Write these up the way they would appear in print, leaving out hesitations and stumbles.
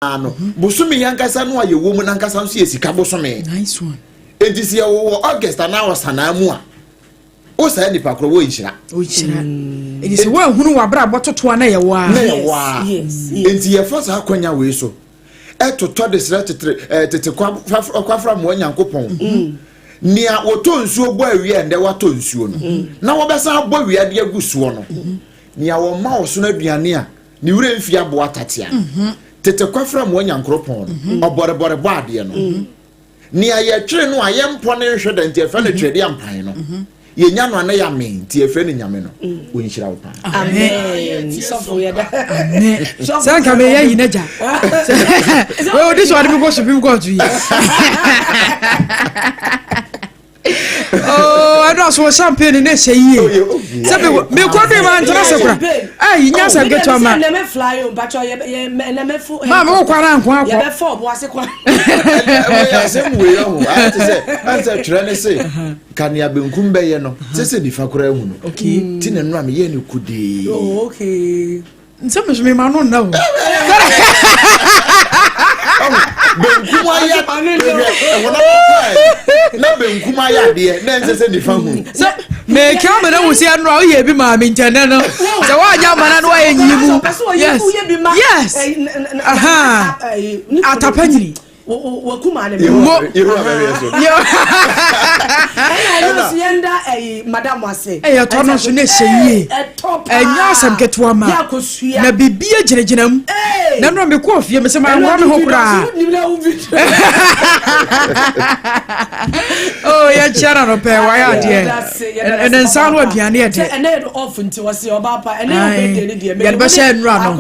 No bosome yi ankasa no a yɛwɔ mu no ankasa nso yɛ sika bosome. Nice one. Enti sɛ yɛwɔ wɔ August anaa Ɔsanaa mu a, wo saa nipa korɔ wɔ nhyira. Ɔnhyira. Enti sɛ woanhunu w'abrabɔ totoa na yɛwɔ a. Na yɛwɔ a. Enti yɛfa saa akwanya wei so ɛtotɔ de srɛ tetere ɛɛ tete kwafra mmoa Nyankopɔn. Mm. Nea wɔtɔ nsuo bɔ awia ɛndɛ watɔ nsuo no mm. na wɔbɛsan abɔ awia de agu soɔ no. Mm. Nea wɔma ɔsono aduane a Ne werɛ mfi aboa tatea no. Mhm. Tete kwafra mmoa nyankoropɔn no. Mhm. Ɔbɔrebɔre bɔ adeɛ no. Mhm. Nea yɛtwere no a yɛmpɔ ne nhwɛ da nti yɛfrɛ no tweredeɛ ampan no. Yɛnya no a na yɛamee nti yɛfrɛ no nyame no. Mm. Ɔnhyira wo paa. Amen. Sɛ nka meyɛ yi n'agya. Ɔdi so ɔde me kɔ Supreme Court yi. Oh, ɛno aso wɔ champagne ne ɛhyɛ yie oh, sɛ mekɔ dui ma ntena se kora ayi nya sɛ nketewa ma maa me wokɔ ara nko akɔ asɛm wei ɔho ayɛ te sɛ ɛnsɛ twerɛ ne se ka nea benkum bɛyɛ no sɛ sɛ nifa koraa hu no ti na nnora meyɛ ne kudee oh, Nsɛ me so me ma no nna o. Benkum ayɛ ɛhɔnam na benkum ayɛ adeɛ na ɛnsɛ sɛ nifa hu. Sɛ mɛka ama na wusi ɛnu a woyɛ bi maa mi nkyɛn nɛ no sɛ woanyɛ ama na no woayɛ nyi mu. Yes yes atapa nyini. Wakuma ne mo. Yehowa bɛhwɛ so. Ɛna ɛno nso yɛn da ɛyi madam ase. Ɛyɛ tɔ no nso ne hyɛ yie. Ɛnyɛ asɛm ketewa ma. Na biribi agyinagyina mu. Na nora mekɔɔ fie mesɛ manworɔ me ho koraa. Oh, yɛkyia na no pɛ wayɛ adeɛ. Ɛnɛ nsa no aduane ɛdɛ. Yɛde bɛhyɛ nnura no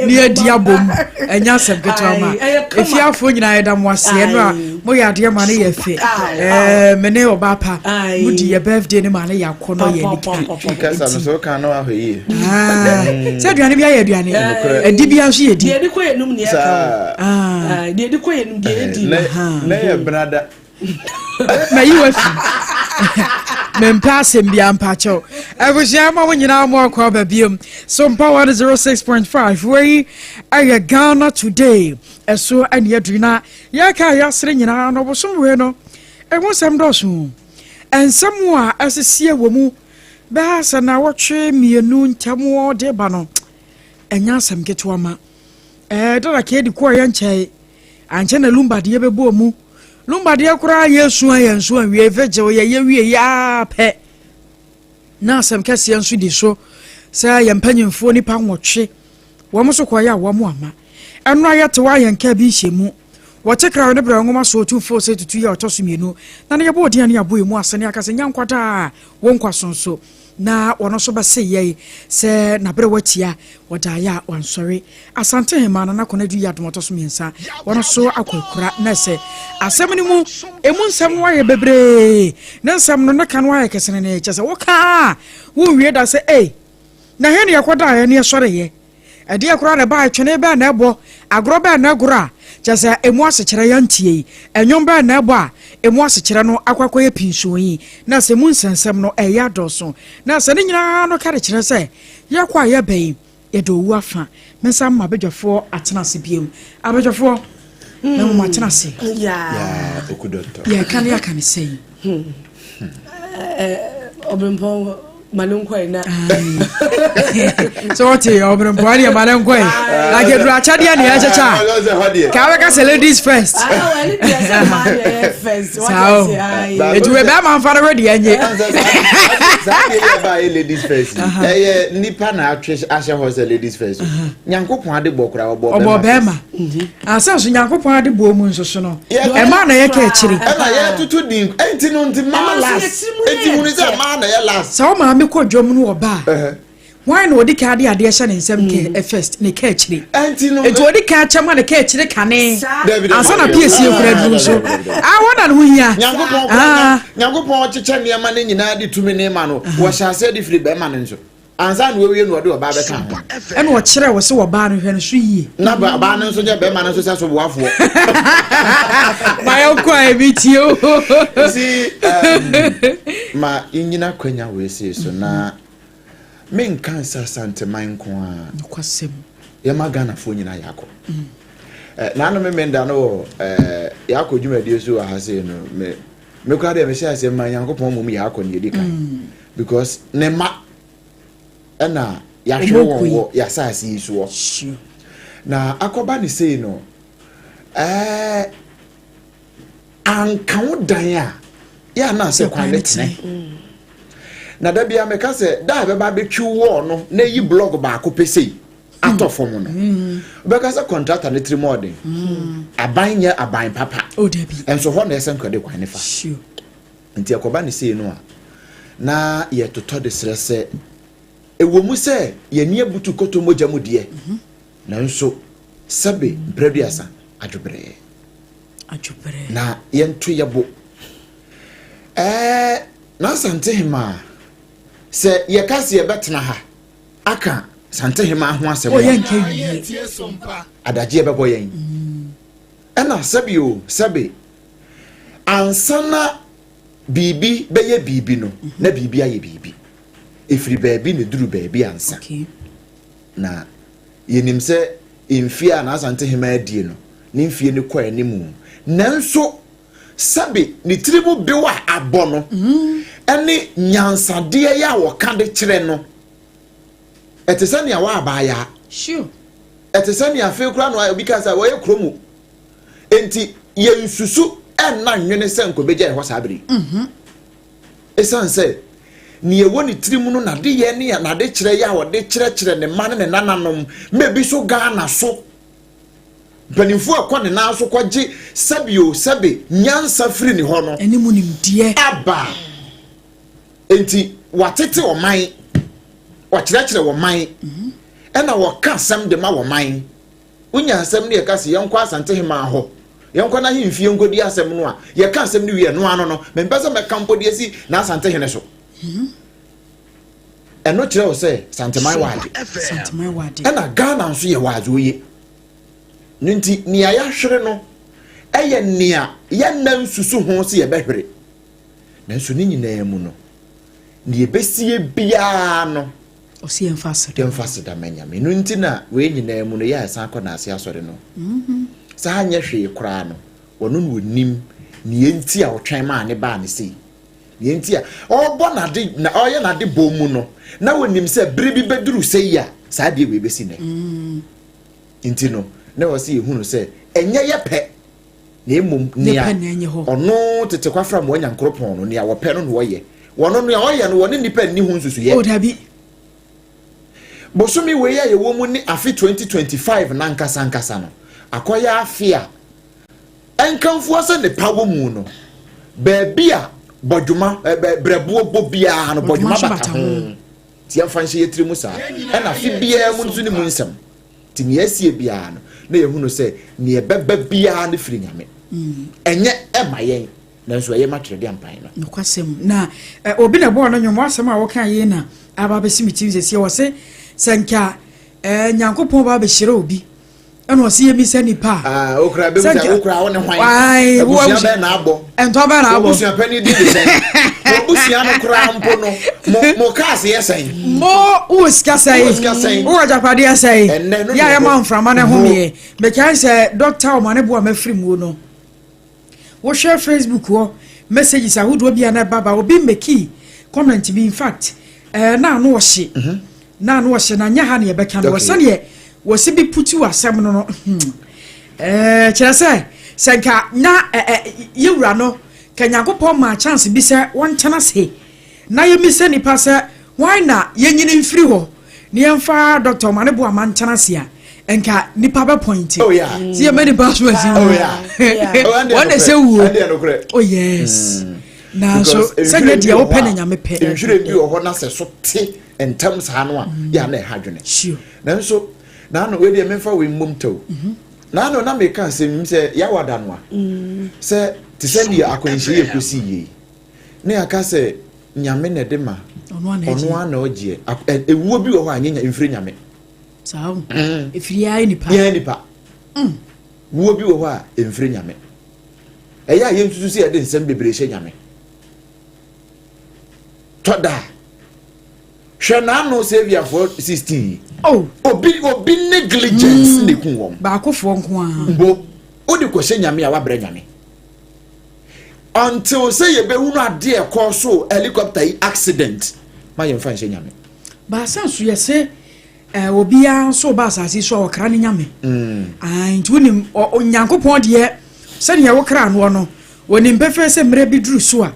ne yɛadi abom. Ɛnyɛ asɛm ketewa ma. Efiafoɔ nyinaa yɛda mo ase ɛno a moyɛ adeɛ ma no yɛ fɛ ɛɛ me ne ɔbaa pa mo di yɛ birthday ne ma no yɛ akɔ no yɛ nika kasa no so kan no ahwɛ yie sɛ aduane bi ayɛ aduane ɛdi bi nso yɛ di deɛ ɛdi kɔ yɛ num deɛ ɛka o deɛ ɛdi kɔ yɛ num deɛ ɛdi na yɛ benada mayi wafi mempɛ asɛm bia mpakyɛw abusua ma mo nyinaa mo akɔ aba biom so mpa 106.5 wei ɛyɛ Ghana Today ɛso ɛne aduru na yɛka yɛasere nyinaa no bosom wei no ɛho nsɛm dɔɔso nsɛm a ɛsesie wɔ mu bɛha sɛ na wɔtwe mmienu ntam de ba no ɛnyɛ asɛm ketewa ma ɛɛ dada kɛdi kɔɔ yɛ nkyɛe Ankyɛ na Lumba deɛ bɛbɔɔ mu. Lumba deɛ koraa yɛsu a yɛn so anwie, vigil yɛyɛ wie yɛ ara pɛ. Na asɛm kɛseɛ nso di so sɛ yɛn mpanyinfoɔ nipa nwɔtwe wɔn nso kɔyɛ a wɔn ama. Ɛno a yɛte hɔ a yɛn kaa bi nhyɛ mu. Wɔte krawe ne brɛ nwoma so otumfoɔ sɛ tutu yɛ ɔtɔ so mmienu na ne yɛbɔ odin a ne yɛabɔ emu ase ne aka sɛ nya nkwa daa wɔ nkwa so nso. Na wɔno nso bɛse yɛn sɛ n'aberewa tia, wɔdaeɛ a wansɔre. Asante Hemaa Nana Konadu Yiadom ɔtɔ so mmiɛnsa, wɔno nso akɔ akura. Na sɛ asɛm no mu, emu nsɛm no ayɛ bebree, ne nsɛm no ne ka no ayɛ kesenenee, kyerɛ sɛ woka a wonwie da sɛ ei, na he ne yɛkɔdaeɛ ne yɛsɔreeɛ? Ɛdeɛn koraa na ɛbaeɛ? Twene bɛn na ɛbɔ? Agorɔ bɛn na ɛgorɔ a kyerɛ sɛ emu asekyerɛ yɛnteɛ yi? Nnwom bɛn na ɛbɔ a emu asekyerɛ no akɔ akɔyɛ pinsoo yi? Na sɛ emu nsɛnsɛm no ɛreyɛ adɔɔso. Na sɛ ne nyinaa no ka de kyerɛ sɛ yɛkɔ a yɛba yi, yɛde owu afa. Mensan mma abadwafoɔ atena ase bio. Abadwafoɔ, mɛma mo atena ase. Yɛreka ne yɛaka ne sɛn? Ɔbrempɔn ma ne nkɔe na. sɛ wɔte ɔbrempɔn deɛ ma ne nkɔe na kɛduru akyɛdeɛ ne ɛkyekyɛ a ka wobɛka sɛ ladies first saa o ɛti wei bɛrima mfa no wedeɛ nye saa deɛ yɛ baayɛ ladies first ɛyɛ nipa na atwe ahyɛ hɔ sɛ ladies first nyankopɔn ade bɔ koraa ɔbɔ bɛrima Ansa so Nyankopɔn ade bɔɔ mu nso so no, ɛmaa na yɛka akyiri. Ɛna yɛtoto din, ɛnti no nti maa last, ɛnti hunu sɛ maa na yɛ last. Sɛ wo maame kɔ dwam no ɔba a, hwan na ɔdi kan de adeɛ hyɛ ne nsam kɛ mm. first ne ka akyire. Ɛnti no. Nti ɔdi kan kyɛ ma ne ka akyire kane. Ansa na piesie kura duru so. Awɔ na ne ho hia. Nyankopɔn ah. Nyankopɔn kyekyɛ nneɛma ne nyinaa de tumi ne ma no. Wɔhyɛ aseɛ de firi bɛrima no nso. Ansa na wawie no ɔde ɔbaa bɛka ho. Ɛna ɔkyerɛ wɔ sɛ ɔbaa no hwɛ no so yie. Na ɔbaa no nso nyɛ bɛrima no nso sɛ so boafoɔ. Ma yɛnkɔ a ebi tie o. Si ma nnyina kwanya wei sei so na menka nsa Asanteman nko ara. Nokwasɛm. Yɛma Ghanafoɔ nyinaa yɛakɔ. Naano me menda no wɔ yɛakɔ dwumadie so wɔ ha sei no, me me koraa deɛ mehyɛ aseɛ ma Nyankopɔn mmom yɛakɔ ne yɛdi kan mm. because ne mma ɛna yɛahwere wɔn wɔ yɛasase yi soɔ na akɔba ne sei no ɛɛ anka wo dan a yɛ anaasɛ kwan ne tene na da bia meka sɛ da a bɛba abɛtwi wɔɔ no na ɛyi blɔg baako pɛ sei atɔ fam no wobɛka sɛ kɔntrata no tirim ɔden aban nyɛ aban papa oh, ɛnso hɔ na ɛsɛ nkɔde kwan ne fa nti ɛkɔba ne sei no a na yɛtotɔ de serɛ sɛ ɛwɔ mu sɛ yɛni abutu kɔtɔ mogya mu deɛ mhm. nanso sɛbe mprɛduasa adwoberɛɛ na yɛnto yɛbo ɛɛ n'asante hemaa sɛ yɛka sɛ yɛbɛtena ha aka Santehemaa ho asɛm a, adagyeɛ bɛbɔ yɛn. Ɛna sɛbe o sɛbe, ansa na biribi bɛyɛ biribi no, na biribi ayɛ biribi. Ɛfiri baabi na ɛduru baabi ansa. Na yɛnim sɛ mfie a n'Asantehemaa adie no, ne mfie no kɔ anim. Nanso sɛbe ne tiri mu bew a abɔ no ne nyansadeɛ yi a wɔka de kyerɛ no, ɛte sɛ nea wɔabaayaa. Ɛte sɛ nea afei koraa na obi ka sɛ wɔyɛ kuro mu. Enti yɛnsusu ɛnna nwene sɛ nkɔbɛgya ɛhɔ saa bere yi. Mhm. Ɛsiane sɛ nea ɛwɔ ne tirim no n'adeyɛ ne n'adekyerɛ yɛ a ɔde kyerɛkyerɛ ne mma ne ne nananom ma ebi so Ghana so Mpanimfoɔ a ɛkɔ ne nan so kɔgye sɛbi o sɛbi nyansa firi ne hɔ no. Ɛne mu nimdeɛ. Aba. Enti watete ɔman, ɔkyerɛkyerɛ ɔman, mhm. ɛna wɔka asɛm de ma ɔman. Wonya asɛm no yɛka sɛ yɛnkɔ Asantehemaa hɔ, yɛnkɔ n'ahemfie nkɔdi asɛm no a, yɛka asɛm no wie ɛno ano no, mempɛ sɛ mɛka mpo de asi n'Asantehene so. Mhm. Ɛno kyerɛ wo sɛ Santeman wɔ ade. Santeman wɔ ade. Ɛna Ghana nso yɛ wɔ adze oye. No nti nea yɛahwere no ɛyɛ nea yɛnna nsusu ho sɛ yɛbɛhwere. Nanso ne nyinaa mu no, nea ebesie biara no, ɔsi yɛmfa aseda. Yɛmfa aseda ma Nyame. No nti na wei nyinaa mu no yɛ a ɛsan kɔ n'ase asɔre no. Mm-hmm. Saa nyɛ hwee koraa no, ɔno na onim nea enti a ɔtwɛn maa ne baa ne sei. Nea enti a ɔrebɔ n'ade na ɔreyɛ n'ade bɔ mu no, na onim sɛ bere bi bɛduru sɛ yi a saa adeɛ wei bɛsi nnɛ. Mm. Nti no, na ɛwɔ sɛ yɛhunu sɛ ɛnyɛ yɛ pɛ, na mmom nea ɔno tete kwafra mmoa nyankoropɔn no, nea wɔpɛ no na ɔyɛ. Wɔno nea ɔyɛ no, wɔne nnipa nni ho nsusuyɛ. Oh, dabi. Bosome wei a yɛwɔ mu ne afe 2025 nankasa ankasa no, akɔyɛ afe a Nkamfua sɛ nnepa wɔ mu no, baabi a bɔdwoma, brɛboɔ bɔ biara no, bɔdwoma bata ho. Nti yɛmfa nhyɛ yɛ tiri mu saa. Ɛna afe biara mu nso ne mu nsɛm. Nti nea asie biara no, na yɛhunu sɛ nea ɛbɛba biara no firi Nyame. Ɛnyɛ ɛma yɛn, nanso ɛyɛ ma Twerɛdeɛ Ampan no. Nokwasɛm. Na obi na ɛbɔɔ no nnwom, w'asɛm a woka yi na aba abɛsi me tirim seesei. Ɔse sɛ nka Nyankopɔn ba abɛhyira obi ɛna ɔsi yɛ misa nipa a. Ah, okura bɛ musa okura wo ne hwan. Ayi wo abusua bɛn na abɔ. Ntɔ bɛn na abɔ. Abusua panyin di de sɛn. Abusua no kura mpo no mo mo kaasi yɛ sɛn. Mo wo sika sɛn. Wo sika sɛn. Wo agyapadeɛ sɛn. Ɛnɛ no yɛ ayɛ ma nframa ne ho miɛ. Mekae sɛ dɔkta ɔmane bo a mafiri muo no. Wohwɛ Facebook hɔ messages ahodoɔ bi a na ɛba ba obi mmɛkii comment bi in fact ɛɛ eh, na ano ɔhye mhm. na ano ɔhye na nyɛ ha na yɛbɛka no wɔ sɛdeɛ wɔsi bi putu asɛm no no hmm. ɛɛ eh, kyerɛ sɛ sɛ nka na ɛɛ eh, yɛwura no ka Nyankopɔn maa chance bi sɛ wɔntena se na yɛmmisa nnipa sɛ hwan na yɛnyini mfiri hɔ na yɛmfa Dr. Omane Boamah ntena ase a, nka nipa bɛ pɔinte. Oh yeah. Ti yɛ mɛ nipa so ɛsi Oh yeah. wuo. Wɔn na ɛsɛ wuo. Oh yes. Mm. Nanso sɛdeɛ deɛ wopɛ na Nyame pɛ. Nhwiren bi wɔ hɔ na sɛ so te ntɛm saa no a mm. yɛ na ɛha adwene. Sure. Nanso naano wei deɛ memfa wei mmom tɛw. Mhm. Naano na meka asɛm sɛ yɛawada no a mm. sɛ te sɛ deɛ akwanhyia yɛ kɔsi yie. Ne yɛaka sɛ Nyame na ɛde ma, ɔno ara na ɔgyeɛ. Ewuo bi wɔ hɔ a nyɛ mfiri Nyame. Saa o. Mm. Efiri yɛn nipa. Yɛn nipa. Mm. Wuo bi wɔ hɔ a mfiri Nyame. Ɛyɛ a yɛnsusu sɛ yɛde nsɛm bebree hyɛ Nyame. Tɔ da a. Hwɛ n'ano Saviorfoɔ 16 yi. Oh. Obi obi negligence na eku wɔn. Baakofoɔ nko ara. Mbo wode kɔhyɛ Nyame a wabrɛ Nyame. Until sɛ yɛbɛhunu adeɛ ɛkɔɔ so helicopter yi accident ma yɛmfa nhyɛ Nyame. Baasa nso yɛse eh, obiara nso ɔba asase so a ɔkra ne Nyame. Ah, nti wonim Onyankopɔn deɛ sɛdeɛ wokra noɔ no, wɔnim pefee sɛ mmerɛ bi duru so a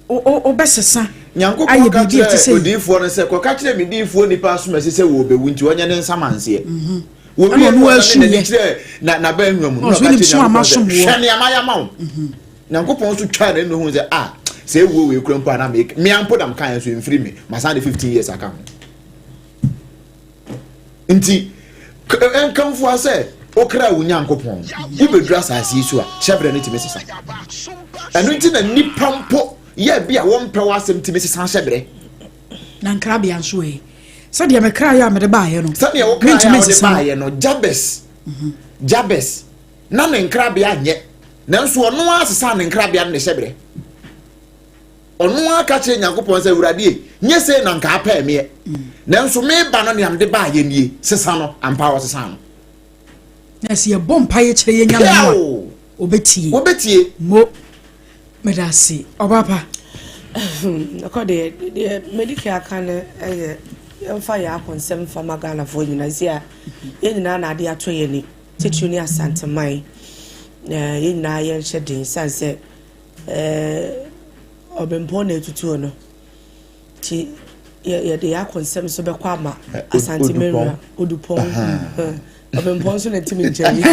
wobɛsesa Nyankopɔn ayɛ ka biribi a ɛte kyerɛɛ sɛ yi. odiyifoɔ no sɛ, Kɔka kyerɛ me diyifoɔ nipa asomasi sɛ wɔrebɛwu nti ɔnyɛ ne nsamanseɛ. Ɛna Wɔwiee ɔno no ara ɔdane n'ani suiɛ. kyerɛɛ na n'abannwa mu, Na na ɔse ɔka wonim kyerɛɛ so a Nyankopɔn sɛ, masom woɔ. Hwɛ nea mayɛ ama wo. Nyankopɔn nso twaa n'ani na ohuu sɛ, Ah, sɛ ewuo wei kura mpo a na me, mea mpo na mekaeɛ nso ɛmfiri me, masan de 15 years aka ho. Nti, nkamfoa sɛ wokra wo Nyankopɔn, wobɛduru asase yi so a, hyɛberɛ no tumi sesa. Ɛno nti na nnipa mpo yɛ bi a wɔmpɛ w'asɛm tumi sesa hyɛberɛ. Na nkrabea nso ɛ? Sɛdeɛ mekraeɛ a mede baeɛ no, sɛdeɛ wokraeɛ a wode baeɛ no, Jabes, Jabes, na ne nkrabea nyɛ, nanso ɔno ara sesaa ne nkrabea no ne hyɛberɛ. Ɔno ara ka kyerɛɛ Nyankopɔn sɛ, Awurade e, nyɛ sei na anka apɛɛ meɛ, nanso mereba no nea mede baeɛ nie, sesa no. Ampa ara ɔsesaa no. Na sɛ yɛbɔ mpaeɛ kyerɛ yɛn Nyame no a, ɔbɛtie. Wɔbɛtie. Mo, meda ase, ɔba pa. Ɛkɔ deɛ, deɛ medi kan aka no yɛ yɛmfa yɛn akɔnsɛm mfa ma Ghanafoɔ nyinaa. Sisi a yɛn nyinaa na adeɛ atɔ yɛn ani, titiriw ne Asanteman. Na yɛn nyinaa yɛnhyɛ den sane sɛ Ɔbempɔn na etutuo no nti yɛde yɛn akɔnsɛm nso bɛkɔ ama Asante Mewura Odupɔn. Ɔbempɔn nso na ɛte me nkyɛn yi.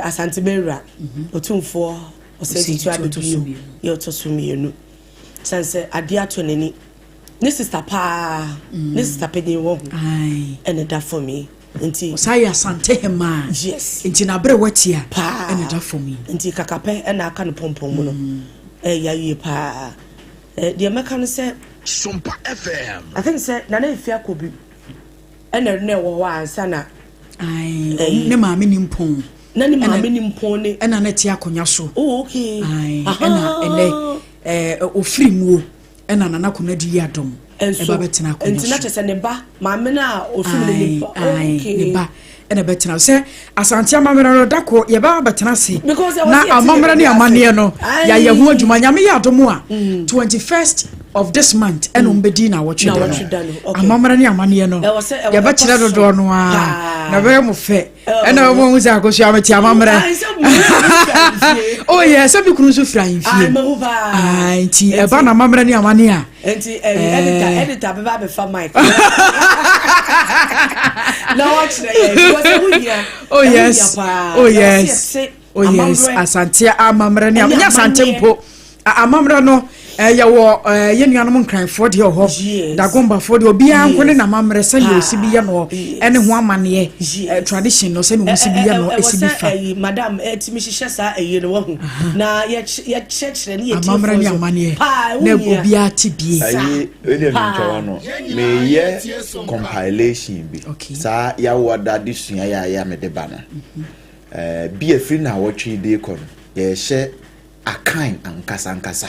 Asante Mewura Otumfoɔ Osei Tutu Abɛbio yɛ ɔtɔ so mmienu. Sane sɛ adeɛ atɔ n'ani. Ne sista paa, ne sista panyin wɔ ho ɛna ɛda fam yi. Nti. Ɔsan yɛ Asante hemaa. Yes. Nti n'aberewa tia. Paa. Ɛna ɛda fam yi. Nti kakapɛ ɛna aka no pɔmpɔn mu no. Ɛya yie paa. Deɛ mɛka no sɛ. Sompa FM. I think sɛ Nana Efi Akobi ɛna na ɛwɔ hɔ ansa na. Ayi. Ne maame ni mpɔn. Na ne maame ni mpɔn ne. Ɛna na ɛte akonnwa so. Oh okay. Ayi. Ɛna ɛnɛ ɛɛ ofiri muo. Ɛna Nana Konadu yi adom ɛba bɛtena akonnwa so. Nti na kyerɛ sɛ ne ba maame no a ofiri mu ne ba. Okay. Ne ba ɛna bɛtena sɛ Asante amammerɛ no da ko yɛbɛba bɛtena ase na amammerɛ ne amanneɛ no yɛayɛ ho adwuma. Nyame yɛ adom a 21st of this month ɛna wɔn bɛdi na awɔtwe da no amammerɛ ne amanneɛ no yɛbɛkyerɛ dodoɔ no a na ɛbɛyɛ mo fɛ. Ɛna wɔn ahu sɛ akosua mete amammerɛ. Oh yeah, sɛ me kunu nso firi ahemfie mu. Ah, nti ɛba na amammerɛ ne amane a. Nti editor editor bɛba abɛfa mic. Na wɔkyerɛ yɛn because ɛho hia. Oh yes. Oh yes. Oh yes, Asante amammerɛ ne nyɛ Asante mpo. Amammerɛ no yɛwɔ yɛn nuanom Nkranfoɔ deɛ wɔ hɔ, Dagombafoɔ deɛ obiara nko ne n'amammerɛ sɛdeɛ ɔsi bi yɛ no ɛne ho amanneɛ tradition no sɛdeɛ wɔsi bi yɛ no ɛsi bi fa. Ɛwɔ sɛ madam ɛtumi hyehyɛ saa ɛyie no wahu na yɛkyerɛkyerɛ ne yɛ amammerɛ ne amanneɛ na obiara te bie. Ayi ɛdeɛ mentwa wa no meyɛ compilation bi saa yɛawoada adesua yɛ a yɛ a mede ba no bi afiri naawɔtwe de kɔ no yɛhyɛ Akan ankasa ankasa.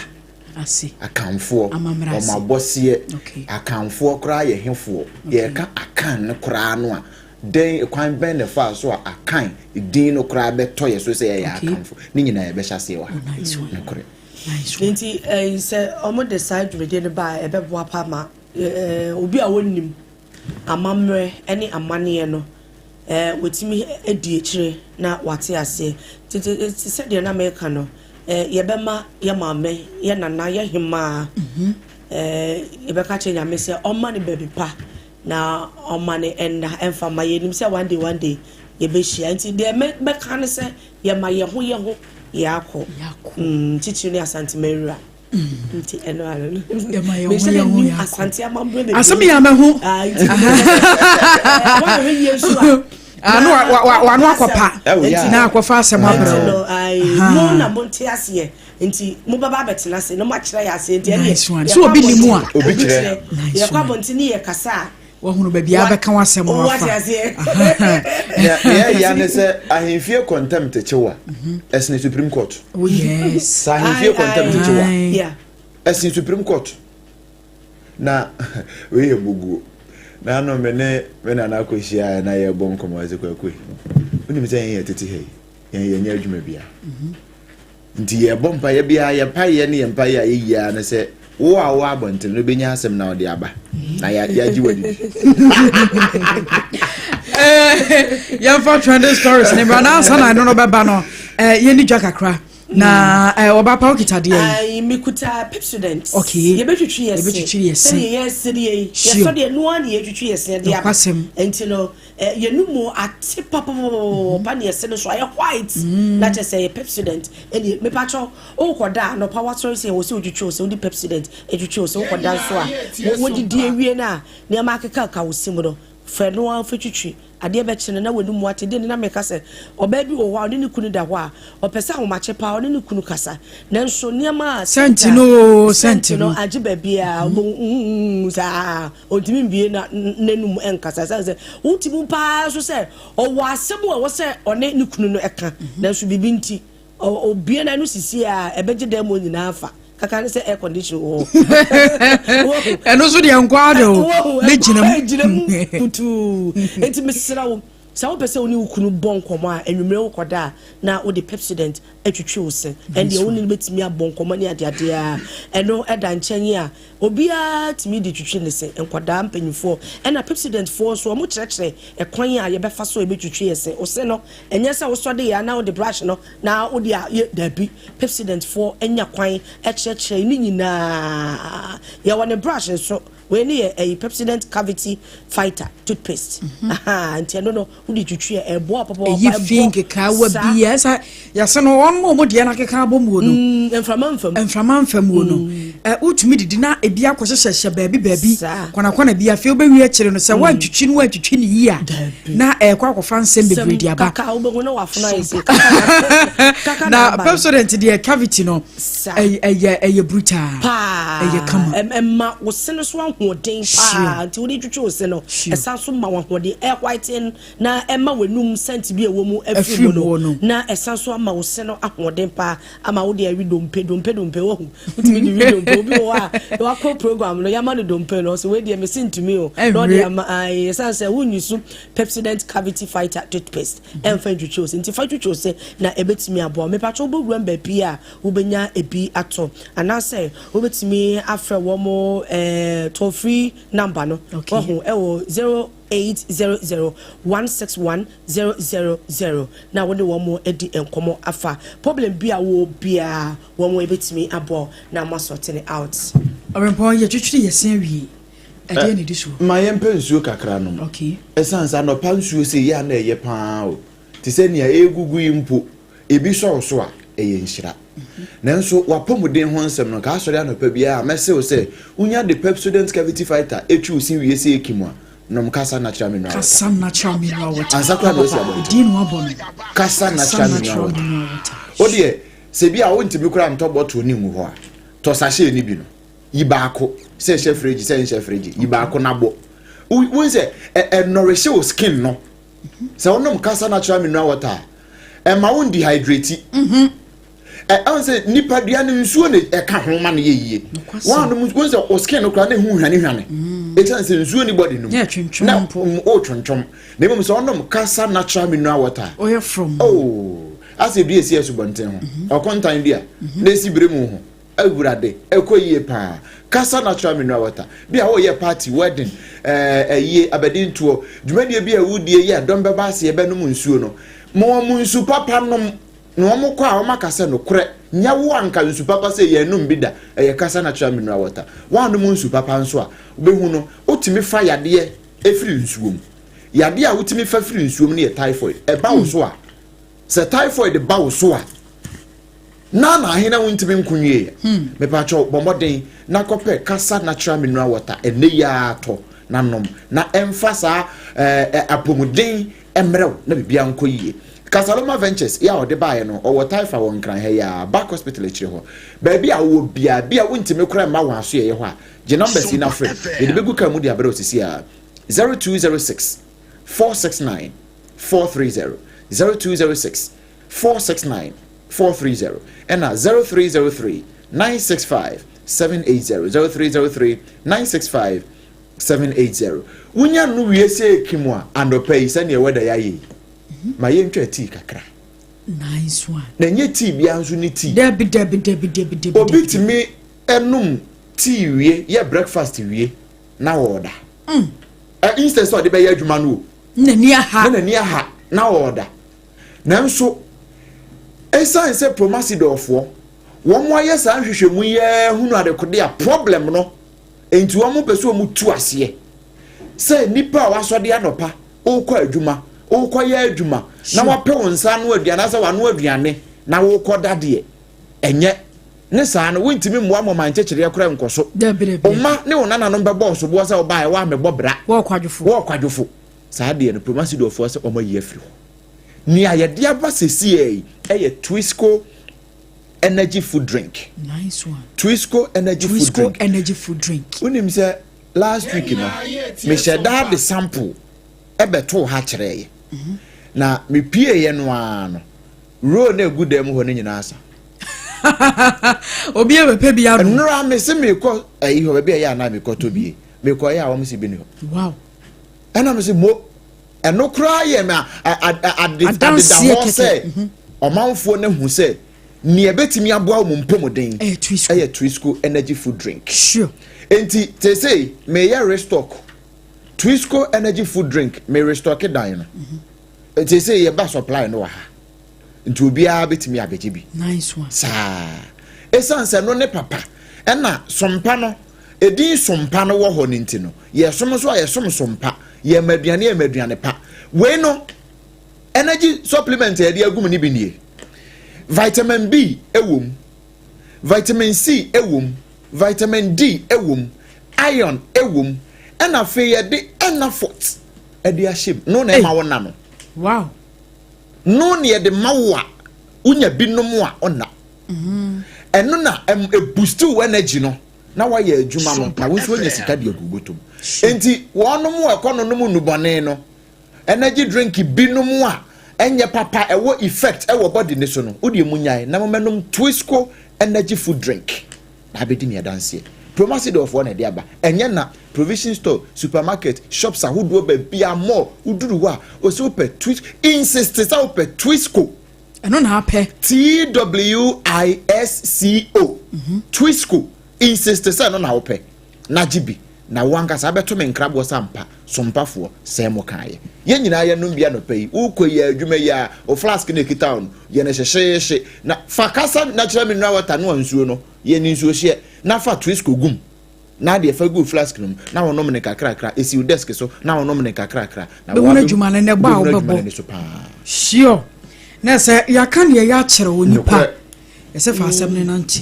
Ase. Akanfoɔ. Amammerɛ ase. Wɔn abɔseɛ. Okay. Akanfoɔ koraa yɛ hefoɔ. Okay. Yɛreka Akan no koraa no a, dɛn kwan bɛn na ɛfaa so a Akan din no koraa bɛtɔ yɛ so sɛ yɛyɛ Okay. Akanfoɔ. Ne nyinaa yɛbɛhyɛ aseɛ wɔ ha. Oh, nice one. Nokorɛ. Nice one. Nti eh, sɛ wɔde saa dwumadie no ba a, ɛbɛboa pa ma eh, obi a wɔnnim amammerɛ ne amanneɛ no, watumi adi akyire na wate aseɛ. Nti te sɛ deɛ na meka no, yɛbɛma yɛ maame, yɛ nana, yɛ hemaa, yɛbɛka kyerɛ Nyame sɛ ɔmma no baabi pa na ɔmma no nna ɛmfa mma. Yɛnim sɛ one day one day yɛbɛhyia. Nti deɛ mɛka ne sɛ yɛma yɛ ho yɛ ho yɛakɔ. Titiri ne Asante Mawura. Nti ɛno ano no. Yɛma yɛn ho Mehyɛ yɛn dɛ ho nim yɛn akɔ. Asante amammerɛ bebree. Asɛm yɛ amahu. Ah, nti wɔahwɛ yie nso a. Ah, no, wano akɔpa. Ɛwɔ yɛ a. Na akɔfa asɛm abrɛ Nti wo. no, ai, mo na monte aseɛ nti mobɛba abɛtena ase na moakyerɛ yɛ aseɛ nti ɛneɛ Nice one. yɛkɔ So obi nim a. abɔnten- Obi kyerɛ. Nice yɛkɔ one. abɔnten ne yɛkasa a Wahunu baabi a bɛka w'asɛm no wate afa. aseɛ. Nea nea ɛya ne sɛ ahemfie contempt kyew a, ɛsene Supreme Court. Oh yes. Sɛ ahemfie contempt kyew a. Aye. Yeah. Ɛsen Supreme Court. Na wei yɛ muguo. Na ano me ne me nana akɔhyia na yɛrebɔ nkɔmmɔ ɛsɛ kwaku yi. Wonim sɛ yɛn yɛ tete ha yi, yɛn yɛnyɛ adwuma bia. Nti yɛbɔ mpaeɛ biara, yɛn mpaeɛ ne yɛn mpaeɛ a yɛyi ara ne sɛ wo a wowɔ abɔnten no bɛnya asɛm na ɔde aba na yɛagye w'adidi. Yɛmfa trending stories ne mmra na ansa na ɛno no bɛba no, yɛni dwa kakra na ɔba pa wokita deɛ yi. Mekuta Pepsodent. Okay. Yɛbɛtwitwi yɛ se. Yɛbɛtwitwi yɛ se. Sɛdeɛ yɛsere yi, yɛsɔ deɛ noa ne yɛtwitwi yɛ se de aba. Nokwasɛm. Nti no, yɛn mu ate papapapapa ne yɛse no so ayɛ white na kyerɛ sɛ yɛ Pepsodent ɛne mepakyɛw wokɔda a anɔpa wasɔre sɛ wɔ sɛ wotwitwi wo se wode Pepsodent atwitwi wo se wokɔda nso a wodidi awie no a nneɛma akekaka wo se mu no frɛ no ara fa twitwi adeɛ bɛkye no na w'anum mu ate deɛ ne na meka sɛ ɔbaa bi wɔ hɔ a ɔne ne kunu da hɔ a ɔpɛ sɛ ahomakye paa ɔne ne kunu kasa nanso nneɛma a sɛnti no sɛnti no agye baabiara mm saa. Ɔntumi mbue n'anum nkasa ɛsiane sɛ wote mu paa nso sɛ ɔwɔ asɛm a ɛwɔ sɛ ɔne ne kunu no ka, nanso biribi nti ɔbue n'ano sisi a ɛbɛgye dan mu nyinaa afa. Kaka ne sɛ air condition wɔ hɔ. Ɛno nso deɛ nkɔ ade o, ne gyina mu. Gyina mu kutuu. Enti mesrɛ wo, sɛ wopɛ sɛ wo ne wo kunu bɔ nkɔmmɔ a, anwummerɛ wokɔda a, na wode Pepsodent atwitwi wo se. Ɛndeɛ wo ne no bɛtumi abɔ nkɔmmɔ ne adeadeɛ a, ɛno da nkyɛn a, Obiara tumi de twitwi ne se, nkwadaa, mpanyinfoɔ, ɛna Pepsodent foɔ nso wɔn kyerɛkyerɛ ɛkwan a yɛbɛfa so a yɛbɛtwitwi yɛ se. Wo se no, ɛnyɛ sɛ wosɔ de yɛ anaa wode brush no na wode a yɛ, daabi. Pepsodent foɔ anya kwan kyerɛkyerɛ ne nyinaa. Yɛwɔ ne brush nso, wei ne yɛ ɛyi Pepsodent Cavity Fighter toothpaste. Ahaa, nti ɛno no wode twitwi a ɛboa wo papaapa. Ɛyi fi nkekaawa bi a ɛsɛ yɛsɛ no wɔn mu wɔn deɛ no akeka abɔ muo no. Mframa nfa mu. Mframa nfa muo no. Ɛ wotumi didi na ebi akɔhyehyɛ hyɛ baabi baabi kɔnakɔna bi afei wobɛwie akyire no sɛ woantwitwi no woantwitwi ne yie a na ɛkɔ akɔfa nsɛm bebree de aba. Kaka wobɛhu na wafono ayɛ se kaka na Pepsodent deɛ cavity no ɛyɛ ɛyɛ brutal. Paa. Ɛyɛ kama. Ɛma wo se no so ahoɔden paa nti wode twitwi wo se no ɛsan so ma wo ahoɔden ɛ whiten na ɛma w'anum scent bi a ɛwɔ mu afiri mu no na ɛsan so ama wo se no ahoɔden paa ama wode awi dompe dompe dompe wahu wotumi de wi dompe obi wɔ hɔ a wakɔ program no yɛama no dompe no ɔsɛ wei deɛ mese ntumi o na ɔde ama ae ɛsan sɛ wonyi so Pepsodent cavity fighter toothpaste ɛmfa ntwitwi wo se nti fa twitwi wo se na ɛbɛtumi aboa mepatwo wobɛwura mu baabi a wobɛnya ebi atɔ anaasɛ wobɛtumi afrɛ wɔn eh, toll free number no wahu ɛwɔ 0800 161 000 na wo ne wɔn adi nkɔmmɔ afa problem bi a wowɔ biara wɔn ɛbɛtumi aboa wo na mo asɔte no out. Ɔrempɔn, yɛtwitwiri yɛn se awie, ɛdeɛn na ɛdi soɔ? Ma yɛmpɛ nsuo kakra nom. Ɛsiane sɛ anɔpa nsuo sei yɛ a na ɛyɛ pa ara o, te sɛ nea ɛregugu yi mpo, Ebi sɔ wo so a, ɛyɛ nhyira. Nanso w'apɔmuden ho nsɛm no, nka asɔre anɔpa biara a, mɛse wo sɛ, wunya de Pepsodent Cavity Fighter twi wo se wie sɛ ekim a, nom Kasa Natural Mineral Water. Kasa Natural Mineral Water. Ansa koraa na woasi abɔnten. Edin na wɔabɔ no. Kasa Natural Mineral Water. Wo deɛ, sɛ bi a wontumi koraa ntɔ bottle no ngu hɔ a, tɔ sachet no bi no. Yi baako, sɛ ɛhyɛ fridge, sɛ ɛnhyɛ fridge, yi baako na bɔ. Wohu sɛ, ɛnɔrehye wo skin no. Sɛ wonom Kasa Natural Mineral Water a, ɛma wo dehydrate mhm. ɛn sɛ nipadua no nsuo na ɛka ho ma no yɛ yie wɔn wɔn sɛ o skin no koraa na ehu hwane hwane mm. ɛkyɛn sɛ nsuo ni body no mu na o twentwom na mmom sɛ ɔnom kasa natural mineral water ɔyɛ from oh asɛ dua esi asubɔnten ho mhm. ɔkɔntan dua mhm. na esi bere mu ho Awurade, ɛkɔ yie paa. Kasa natural mineral water. Bi a woyɛ party, wedding, ɛɛ ayie, abadintoɔ, dwumadie bi a wodie yi a dɔm bɛba ase yɛbɛnom nsuo no. Ma wɔn nsu papa nom. Na wɔn kɔ a wɔn aka sɛ nokorɛ, nyɛ wo anka nsu papa sɛ yɛnnom bi da. Ɛyɛ Kasa natural mineral water. Woannom nsu papa nso a, wobɛhu no, wotumi fa yadeɛ firi nsuo mu. Yadeɛ a wotumi fa firi nsuo mu no yɛ typhoid. Ɛba wo so a, sɛ typhoid ba wo so a, Na na ahe na wontumi nko nwieɛ? Mepakyɛw bɔ mmɔden na kɔpɛ Kasa Natural Mineral Water ɛnnɛ yi ara tɔ na nom na ɛmfa saa ɛɛ apɔmuden mmrɛ wo na biribiara nkɔ yie. Kasaloma Ventures yɛ a ɔde baeɛ no ɔwɔ Taifa wɔ Nkran ha yi ara, Back Hospital akyire hɔ. Baabi a wowɔ biara, bi a wontumi koraa mma wɔn asoɛeɛ hɔ a, gye numbers yi na frɛ. Yɛde bɛgu kaa mu de abrɛ wo seesei ara, 0206 469 430, 0206 469 430 ɛna 0303 965 780. 0303 965 780. Wonya no wie sɛ ekim a, anɔpa yi sɛnea ɛwɔ da yɛayɛ yi, ma yɛntwa tea kakra. Nice one. Na ɛnyɛ tea biara nso ne tea. Dabi, dabi, dabi, dabi, dabi. Obi tumi ɛnum tea wie, yɛ breakfast wie, na wɔɔda. Ɛ instead sɛ ɔde bɛyɛ adwuma no o, n'ani aha. Na n'ani aha na wɔɔda. Nanso ɛsiane sɛ Promasidɔfoɔ wɔn ayɛ saa nhwehwɛmu yi hunu adekode a problem no nti, wɔn pɛ sɛ wɔn tu aseɛ sɛ nipa a wasɔde anɔpa ɔrekɔ adwuma, ɔrekɔ yɛ adwuma na wapɛ wɔn nsa ano aduane asɛ wano aduane na wɔrekɔ dadeɛ, ɛnyɛ ne saa no, wontumi mmoa mɔma nkyekyereɛ koraa nkɔ so. Dabi, dabi. Ɔma ne wo nananom bɛbɔ ɔsoboɔ sɛ ɔbaa ɛwɔ amebɔ bra. Wɔɔ kwadwofo. Wɔɔ kwadwofo. Saa deɛ no, Promasidɔfoɔ sɛ ɔma yi afiri hɔ. Nea yɛde aba sɛsiɛ yi ɛyɛ Twisco Energy Food Drink. Nice one. Twisco Energy Food Twisco Drink. Energy Food Drink. Wonim sɛ last week no, mehyɛ daa de sample ɛbɛtoo ha kyerɛeɛ, na mepieeɛ no ara no, roll na egu dan mu hɔ no nyinaa sa. Obi a bɛpɛ bi anom. Nnora me se mekɔ ayi hɔ, baabi a ɛyɛ anaa mekɔtɔ bie, mekɔ yɛ a wɔn si bi ni hɔ. Ɛna me se mo ɛno koraa yɛ me ade adeda Adanseɛ hɔ kɛkɛ. Sɛ ɔmanfoɔ no hu sɛ nea ɛbɛtumi aboa wɔn mpɔmuden ɛyɛ Twisco. Ɛyɛ Twisco Energy Food Drink. Nti sesei meyɛ restock Twisco Energy Food Drink, me restock dan no. Nti sesei yɛba supply no wɔ ha, nti obiara bɛtumi abɛgye bi. Nice one. Saa ɛsiane sɛ no ne papa ɛna sompa no, ɛdin sompa no wɔ hɔ no nti no, yɛsom nso a yɛsom sompa, yɛma aduane, yɛma aduane pa. Wei no, energy supplement a yɛde agum no bi nie: vitamin B ɛwɔ mu, vitamin C ɛwɔ mu, vitamin D ɛwɔ mu, iron ɛwɔ mu, ɛna afei yɛde Enafort ɛde ahyɛ mu no na ɛma wo na no. No na yɛde ma wo a wonya bi nom a ɔna ɛno na ɛboost wo energy no na wayɛ adwuma no na wo nso woanya sika de agu bɔtɔm. Nti wɔnom a ɛkɔ no nom nnubɔne no, energy drink binom a ɛnyɛ papa, ɛwɔ effect ɛwɔ body ne so no, wodeɛ mu nyae na momɛnom Twisco Energy Food Drink na abɛdi ne adanseɛ. Promasidɔfoɔ na ɛde aba. Ɛnyɛ na provision store, supermarket, shops ahodoɔ baabi a mall woduru hɔ a, ɔsɛ wopɛ Twis, insist sɛ wopɛ Twisco. Ɛno na apɛ. Twisco, Twisco. Insist sɛ ɛno na wopɛ na gye bi na wo ankasa abɛto me nkraboɔ sɛ ampa sompafoɔ sɛ mo kaeɛ. Yɛn nyinaa yɛnom bi anɔpa yi. Wokɔ yi adwuma yi a, o flask no ekita wo no, yɛ no hyehyeehye na fa kasa natural mineral water no a nsuo no yɛ ne nsuo hyeɛ na fa Twisco gum na adeɛ fa gu flask no mu na wɔnom ne kakrakra. Esi wo desk so na wɔnom ne kakrakra na bɛhunu adwuma no na ɛbɔ a wobɛhunu adwuma wobɛbɔ. no ani so paa. Sure, na sɛ yɛaka neɛ yɛ akyerɛ wɔ nipa. Nokorɛ. Yɛsɛ fa asɛm no nante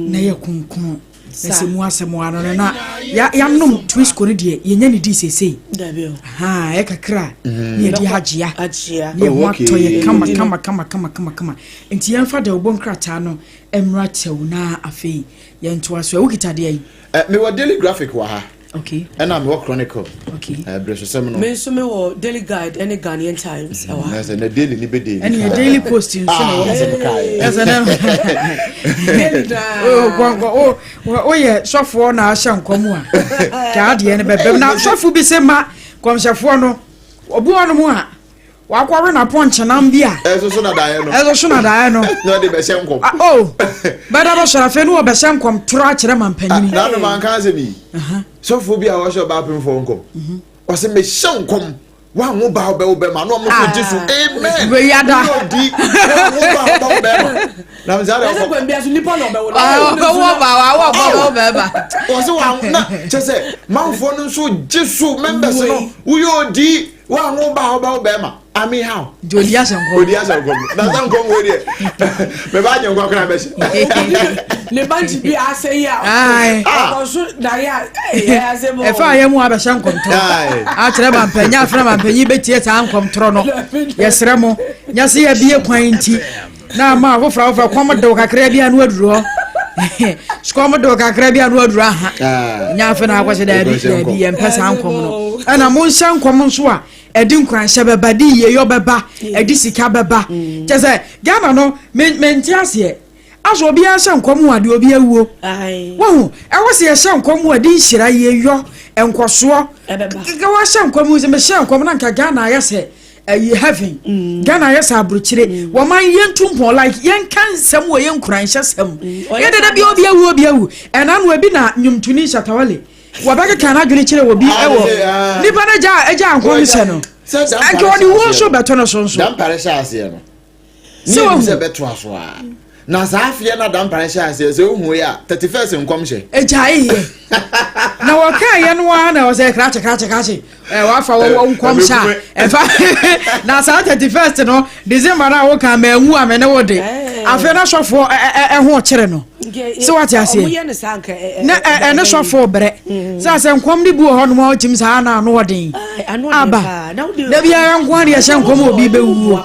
na yɛ kronkron na sɛ mu asɛm ano no na yɛanom Twisco no deɛ, yɛnya ne di seesei. Dabi o. Ha ɛyɛ kakra a ne yɛde agyea. Agyea. Ne yɛ ho Oh, okay. atɔ yɛ kama kama kama kama kama kama. Nti yɛmfa de wobɔ nkrataa no mmra kyɛw na afei yɛntoa so. Wokita deɛ yi? Mewɔ Daily Graphic wɔ ha. Ɛna mewɔ Chronicle. Berɛsosɛm no. Me nso mewɔ Daily Guide ɛne Ghanaian Times ɛwɔ ha. Na sɛ na Daily ni bɛ daily. Ɛne yɛ Daily Post nso na wɔ. Asɛm kaeɛ. Ɛsɛ nɛ Daily daa. Oh, kɔnkɔ o, woyɛ sɔfoɔ na ahyɛ nkɔm a kaa deɛ no bɛbɛm na sɔfo bi sɛ ma kɔmhyɛfoɔ no, obi wɔ nom a wakɔwe napɔnkyenam bi a ɛso so na daeɛ no. Ɛso so na daeɛ no. Na ɔde bɛhyɛ nkɔm. Ah, oh, bɛda bɛsɔrɔ afei ne wɔbɛhyɛ nkɔm toro akyerɛ ma mpanyini. Nanu ma nka asɛm yi, sɔfo bi a wɔhyɛ ɔbaa apemfoɔ nkɔm, ɔsɛ mehyɛ nkɔm, wanwo ba wobɛwo bɛma na ɔmo so gye so amen. Wei ada. Wonyɛ odi, wanwo ba wobɛwo bɛma na mesɛ ade ɛsɛ ɔkɔ kwan bia so nipa na ɔbɛwo no. Ɔbɛwo ba wa wɔ bɛba. Ɔsɛ wanwo na kyɛ sɛ manfoɔ no nso gye so, members no, woyɛ odi, wanwo ba wobɛwo bɛma. I mean, how? Nti odi ahyɛ nkɔm. Odi ahyɛ nkɔm na sɛ nkɔm wo deɛ mɛba agye nkɔ koraa bɛhyɛ. Ne ba nkyi bi asɛ yi a Aye. ɔkɔ so daeɛ a ɛyɛ asɛm o. Ɛfa a yɛ mu abɛhyɛ nkɔmtorɔ Aye. akyerɛ mampanyin, afrɛ mampanyin bɛtie saa nkɔmtorɔ no. Yɛsrɛ mo, nyɛ sɛ yɛbie kwan nti na ama afoforɔ afoforɔ kɔm dew kakra bi a no aduru hɔ, sukɔm dew kakra bi a no aduru aha. Ah. Nyɛ afe na akɔhyɛ daabi. Ɛkɔhyɛ daabi nkɔm. Yɛmpɛ saa nkɔm no. Ɛna monhyɛ nkɔm nso a ɛde nkuranhyɛ bɛba, de yiyeyɔ bɛba, ɛde sika bɛba. Kyɛ sɛ Ghana no, mente aseɛ. Asɛ obiara hyɛ nkɔm ho adeɛ obi awuo. Wahu, ɛwɔ sɛ yɛhyɛ nkɔm ho adi nhyira yie yɔ nkɔsoɔ. Keka wahyɛ nkɔm ho sɛ mehyɛ nkɔm na nka Ghana ayɛ sɛ ɛyi heaven. Mm. Ghana ayɛ sɛ aburokyire. Mm. Wɔman yɛntu mpɔn like yɛnka nsɛm wɔ yɛn nkuranhyɛ sɛm. Mm. Yɛ dada bi obi awu obi awu. Ɛna no ebi na nnwomtoni Shatta Wale. Wɔbɛkeka n'adwene kyerɛ wɔ bi ɛwɔ nipa no gya agya nkɔm hyɛ no. Nka ɔde wuo nso bɛtɔ no so nso. Dampare hyɛ aseɛ no. Ne yɛnim sɛ ɛbɛtoa so a. Na saa afeɛ no a dampare hyɛ aseɛ sɛ wohu yɛ a 31st nkɔmhyɛ. Ɛgyae yɛ. Na wɔkaa yɛ no ara na ɔsɛ krakye krakye krakye ɛ wafa wɔ nkɔmhyɛ a ɛfa na saa 31st no December no a woka manwu a me ne wo de afei na sɔfoɔ ɛho kyere no sɛ wate aseɛ na ɛne sɔfoɔ brɛ sɛ asɛ nkɔm no bi wɔ hɔ nom a wotim saa na ano ɔden aba da biara nko ara yɛhyɛ nkɔm obi bɛwuo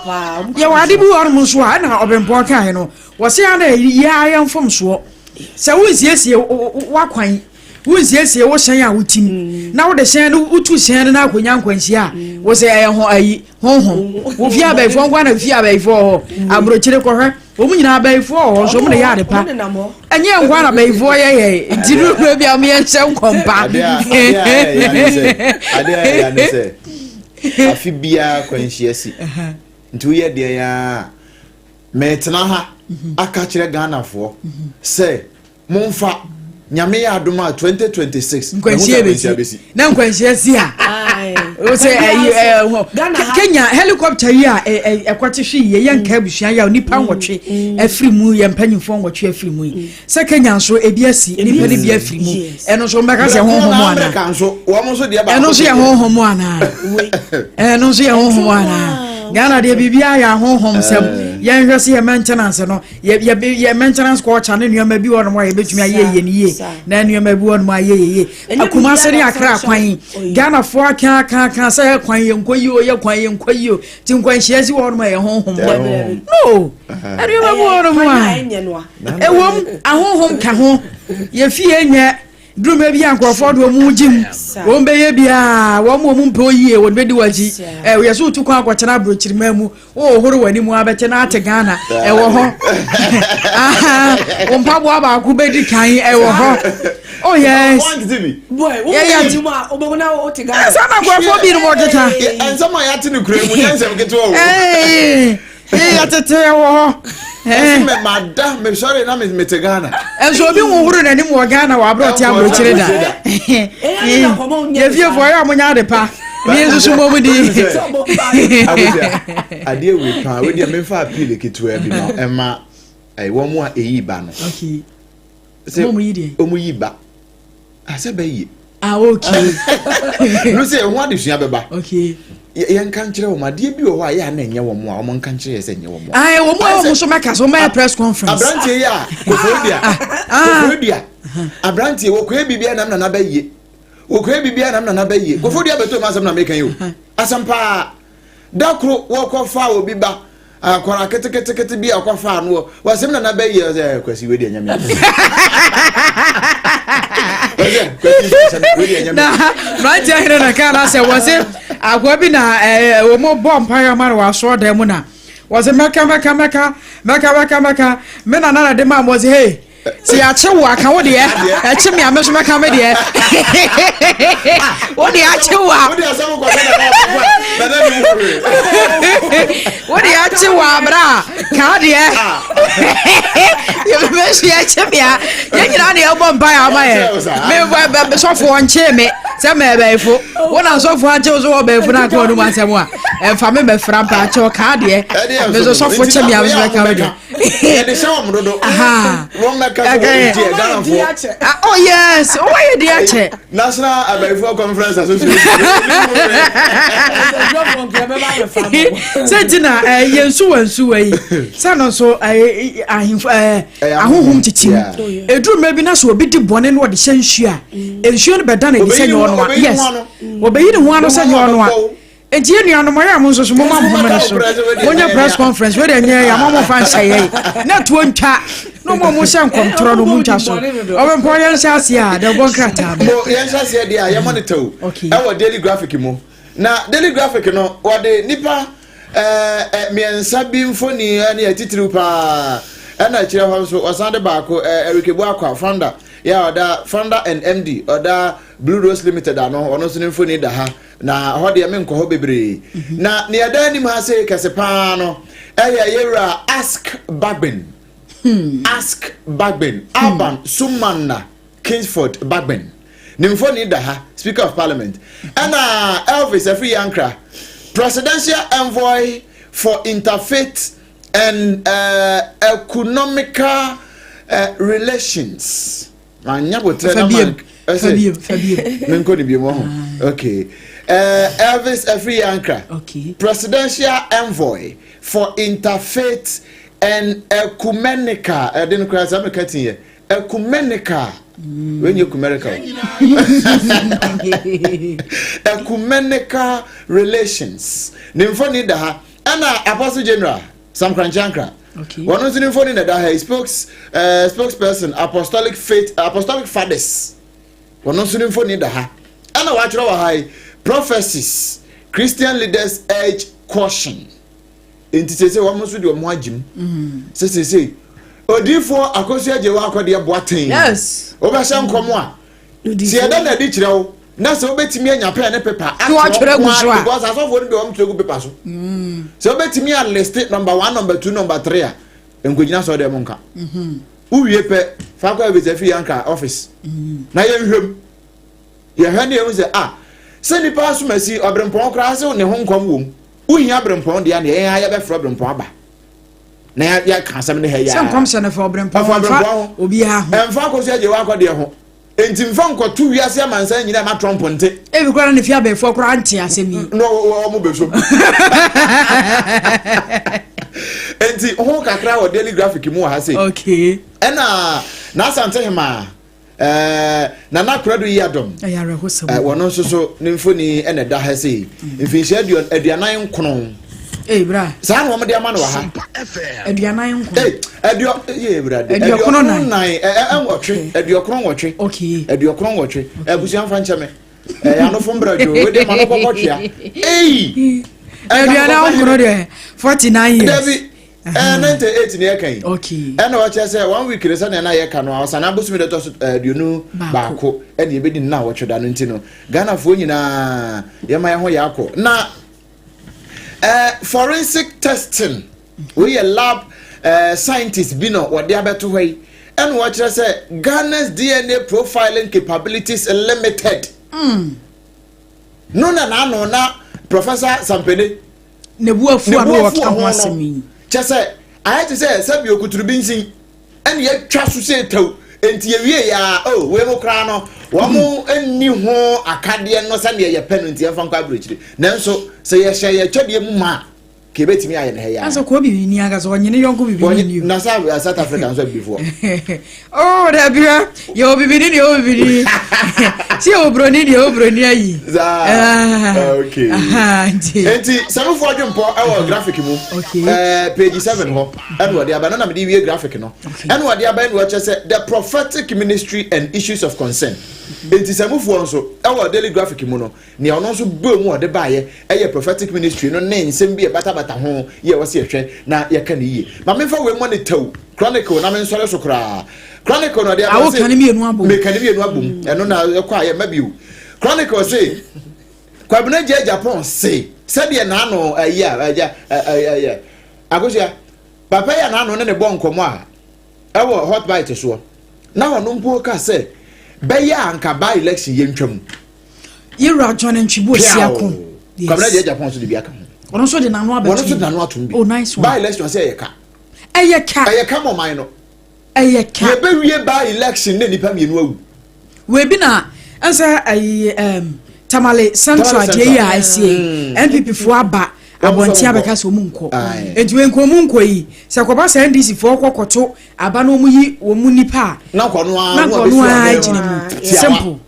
yɛwɔ ade bi wɔ hɔ nom nso a ɛna ɔbɛmpɔn kaeɛ no wɔse ana yɛ ayɛ mfomsoɔ sɛ wonsiesie w'akwan wonsiesie wo hyɛn a wotim mm. na wode hyɛn no wotu hyɛn no na akɔnya nkwanhyia a mm. wo sɛ ɛyɛ ho ayi honhom wo fie abayifoɔ nko na fie abayifoɔ hɔ mm. aburokyire kɔhwɛ wɔn nyinaa abayifoɔ wɔ hɔ nso wɔn de yɛ ade pa ɛnyɛ nko na abayifoɔ yɛ yɛ nti no kura bi a wɔn yɛ nhyɛ nkɔmpa. adeɛ a ɛyɛ ne sɛ afi biara kwanhyia si nti woyɛ deɛ yɛ a mɛtena ha aka kyerɛ Ghanafoɔ sɛ Momfa, Nyame yɛ adom a 2026 Nkwanhyia bɛsi. Na nkwanhyia si a. Wosɛ ɛyi ɛɛ Kenya helicopter yi a ɛkɔte hwe yie yɛn nka abusua yɛ a nipa mm. nwɔtwe mm. afiri mu yɛn mpanyinfoɔ nwɔtwe afiri mu yi mm. sɛ Kenya nso ebi asi nipa no bi afiri mu ɛno nso mbɛka sɛ honhom ana ɛno nso yɛ honhom ana ɛno nso yɛ honhom ana Ghana deɛ biribiara yɛ ahonhom sɛm yɛnhwɛ sɛ yɛ maintenance no yɛ yɛ yɛ maintenance culture ne nneɛma bi wɔ nom a yɛbɛtumi ayɛ yɛ ne yie na nneɛma bi wɔ nom ayɛ yɛ yie Kumase ne Accra kwan Ghanafoɔ aka aka aka sɛ yɛ kwan yɛ nkɔ yie o yɛ kwan yɛ nkɔ yie o ti nkwanhyia si wɔ nom a yɛ honhom no nneɛma bi wɔ nom a ɛwom ahonhom ka ho yɛ fie nyɛ Duru baabi a nkurɔfoɔ de wɔn gyim, wɔn bɛyɛ biara, wɔn wɔn mpɛ oyie, wɔn bɛdi wɔn akyi. Ɛ yɛ so wotu kwan akɔkyerɛ aburokyirima mu, wɔhoro wɔn anim abɛkyɛ na ate Ghana, ɛwɔ hɔ. Wɔn mpaboa baako bɛdi kan, ɛwɔ hɔ. Oh yes. Yeah, yeah. Ɛsɛ na nkurɔfoɔ bi no wɔkeka. Nsɛm a yɛate no kura mu nyɛ nsɛm ketewa o. Ee, yɛtete wɔ hɔ. Ɛsɛ mɛ ma da mɛ sɔre na mɛ te Ghana. Ɛnso obi nhohoro n'anim wɔ Ghana wɔ abere ɔte aburokyire da. Yɛfie fo ɔyɛ ɔmo nya ade pa. Ne nso so mɔmu di. Adeɛ wei paa wei deɛ mefa appeal ketewa bi ma ɛma wɔn a eyi ba no. Sɛ wɔn yi ba. Asɛ bɛ yie. Ah okay. No sɛ ɛho adesua bɛba. Okay. Yɛn nka nkyerɛ wɔn adeɛ bi wɔ hɔ a yɛ a na ɛnyɛ wɔn a wɔn nka nkyerɛ yɛ sɛ ɛnyɛ wɔn. Ayi wɔn a wɔn nso mɛka so wɔn bɛyɛ press conference. Aberanteɛ yi a koforidua ah, ah. koforidua aberanteɛ wɔkɔyɛ biribi a nam nana bɛ yie wɔkɔyɛ biribi a nam nana bɛ yie koforidua bɛtɔ mu asɛm na meka yi o asɛm paa da koro wɔkɔfa obi ba. Akwadaa ketekete bi a ɔkɔfaa no wɔ wɔsɛm nana bɛyɛ ɔsɛ ɛ kwasi wei deɛ nyɛ me ɔsɛ kwasi sɛ wei deɛ nyɛ me. Na mmeranteɛ hene na kaa na sɛ wɔse akoa bi na ɛɛ wɔn bɔ mpaeɛ ama no wɔ asɔɔdan mu na wɔse mɛka mɛka mɛka mɛka mɛka mɛka me nana na de maa mo wɔse hey. Sɛ yɛakye wo aka wo deɛ ɛkye me a me nso mɛka me deɛ wo deɛ akye wo a wo deɛ akye wo a bra ka deɛ yɛbɛsi akye me a yɛn nyinaa deɛ ɛbɔ mpa yɛ ama yɛ me sɔfoɔ nkyee me sɛ mɛbɛɛfo wo na sɔfoɔ akye wo so wɔ bɛɛfo no aka ɔno mu asɛm a ɛmfa me mɛfra mpa akyɛw ka deɛ me nso sɔfo kye me a me nso mɛka me deɛ yɛde hyɛ wɔn dodo wɔn mɛka sɛ wɔn di Ghanafoɔ. Ah, oh yes wɔn ayɛ di akyɛ. National Abayifoɔ Conference Association. Sɛ nti na yɛn nsuwa nsuwa yi sɛ no nso ahemfo ahohom tete mu eduru mmerɛ bi na so obi di bɔne na ɔde hyɛ nsuo a nsuo no bɛda na ebi sɛ nyɛ ɔno a yes wɔbɛyi ne ho ano sɛ nyɛ ɔno a. Enti yɛn nuanom, ɔyɛ a mo nso so momma mo homene so. Monyɛ press conference, wei deɛ nyɛ yɛ, ama momfa nhyɛ yɛn. Na tuo ntwa, na ɔmo a ɔmo hyɛ nkɔmtorɔ no ɔmo ntwa so. Ɔbɛmpɔ yɛn hyɛ aseɛ a, deɛ ɔbɔ nkrataa no. Mo yɛn hyɛ aseɛ deɛ a yɛmmɔ ne tɛw ɛwɔ Daily Graphic mu. Na Daily Graphic no, wɔde nnipa ɛɛ mmiɛnsa bi mfoni ne atitiriw paa. Ɛna akyire hɔ nso ɔsan de baako ɛɛ Eric Ebuakwa founder yɛ a ɔda founder and MD ɔda Blue Rose Limited ano ɔno nso ne mfoni da ha na hɔ deɛ menkɔ hɔ bebree. Na nea ɛda anim ha sei kɛse paa no ɛyɛ yɛwura Ask Bagbin. Ask Bagbin Alban Sumana Kingsford Bagbin ne mfoni da ha, Speaker of Parliament. Ɛna Elvis Afriyie Ankrah, Presidential Envoy for Interfaith and Economical Relations. Manya botrɛ na man ɛsɛ menkɔ ne biom ho. Okay. Elvis Afriyie Ankrah, okay. Presidential Envoy for Interfaith and Ecumenical. Ɛde no koraa sɛ meka ti yɛ ecumenical. Wei nyɛ ecumenical. Ecumenical relations. Ne mfoni da ha. Ɛna Apostle General Sam Korankye Ankrah. Wɔn nso ne mfoni na da ha. Spokesperson Apostolic Faith Apostolic Fathers. Wɔn nso ne mfoni da ha. Ɛna wɔatwerɛ wɔ ha yi prophecies Christian leaders urge caution. Nti sese wɔn nso de wɔn agye mu. Sɛ sese odiifoɔ Akosua Gye wɔ akɔdeɛ boaten. Wobɛhyɛ nkɔm a sɛ yɛda na adi kyerɛ wo na sɛ wobɛtumi anya pɛn ne pepa atwerɛ gu so a because asɔfoɔ no bi wɔn twerɛ gu pepa so. Sɛ wobɛtumi a list number one, number two, number three a nkogyina sɔ dɛm nka. Wowie pɛ fa kɔ Elvis Afriyie Ankrah office na yɛnhwɛ mu. Yɛhwɛ ne yɛhu sɛ ah sɛ nipa asomasi ɔberempɔn koraa sɛ ne ho nkɔm wɔ mu. Wohia berempɔn deɛ neɛ yɛn a yɛbɛfrɛ berempɔn aba na yɛka asɛm ne ha yi sɛ nkɔm hyɛ no fa ɔberempɔn fa ho obiara ho ɛmfa Akosua Gye wakɔ deɛ ho nti mfa nkɔto wiase amansan nyinaa ma Trump nte. Ebi koraa na ne fie abɛɛfoɔ koraa nte asɛm yi. Na wɔn bɛsom. Nti ho kakra wɔ Daily Graphic mu wɔ ha sei. Okay. Ɛna n'Asante Hemaa ɛɛ Nana Koradu Yiadom. Ɛyɛ awerɛhosɛm. Ɛɛ wɔn nso so ne mfoni ɛna ɛda ha sei. Mfinhyia 49. Ee bra. Saa na wɔn de ama no wɔ ha. 49. Ee aduɔ ee ewurade. 94 ɛɛ nwɔtwe 98. Okay. 98. Abusua nfa nkyɛn mi. Ɛyɛ anofo mbra dwo wei de ma no kɔkɔ twea. Eyi. 49 deɛ 49 years. Dabi. Ɛɛ 98 ni ɛka yi. Okay. Ɛna ɔkyerɛ sɛ one week ne sɛnea na yɛka no a ɔsan abosom de tɔ so 21 ɛna yɛbɛdi nna awɔtwe da no nti no Ghanafoɔ nyinaa yɛma yɛn ho yɛ akɔ na forensic testing wei yɛ lab scientist bi na wɔde abɛto hɔ yi ɛna wɔkyerɛ sɛ Ghana's DNA profiling capabilities limited. No na n'ano na Professor Sampene ne bu afu a na wɔka ho asɛm yi. Kyɛ sɛ ayɛ te sɛ sɛbi okuturu bi nsin ɛna yɛtwa so sɛ taw nti yɛwie ya o wei mo koraa no wɔn nni ho akadeɛ no sɛdeɛ yɛpɛ no nti yɛmfa nkɔ aburokyire nanso sɛ yɛhyɛ yɛtwɛdeɛ mu ma a ka ebɛtumi ayɛ ne ha ya. Ɛsɛ kɔ bibi ni ankasa ɔnye ne yɔnko bibi ni o. Na sa South Africa nso abibifoɔ. Oh dabi hɛ yɛ wɔ bibi ni deɛ wɔ bibi ni si yɛ wɔ buroni deɛ wɔ buroni ayi. Zaa okay. Nti sɛmufoɔ dwempɔ ɛwɔ graphic mu. Okay. Page 7 hɔ ɛna wɔde aba na mede wie graphic no ɛna wɔde aba ɛna wɔkyerɛ sɛ the prophetic ministry and issues of concern. Nti sɛmufoɔ nso ɛwɔ Daily Graphic mu no nea ɔno nso bɔ mu ɔde baayɛ ɛyɛ prophetic ministry no ne nsɛm bi ɛbatabata ho yɛ wɔ sɛ yɛhwɛ na yɛka ne yie. Ma memfa wei mmɔ ne tɛw Chronicle na mensɔre so koraa. Chronicle na ɔde aba sɛ meka ne mmienu abom ɛno na ɛkɔ a yɛma bio. Chronicle se Kwabena Gye Japan se sɛdeɛ n'ano ayi a agya ɛyɛ Akosua papa yi a n'ano ne ne bɔ nkɔmɔ a ɛwɔ hot bite soɔ na ɔno mpo ka sɛ bɛyɛ a nka by election yɛ ntwam. Yɛwura John Ntwibu Osiako. Kwabena Gye Japan nso de bi aka ho. Ɔno nso de n'ano abɛtum. Ɔno nso de n'ano atum bi. Oh nice one. By election sɛ ɛyɛ ka. Ɛyɛ ka. Ɛyɛ ka mɔ man no. Ɛyɛ ka. Yɛbɛwie by election ne nipa mmienu awu. Webi na ɛsɛ ɛyi Tamale Central deɛ yi a ɛsie NPP foɔ aba abɔnten abɛka sɛ ɔmu nkɔ. Nti wei nkɔ ɔmu nkɔ yi sɛ kɔba sɛ NDC foɔ kɔ kɔto aba na ɔmu yi wɔn nipa a. Na nkɔ no ara gyina mu simple.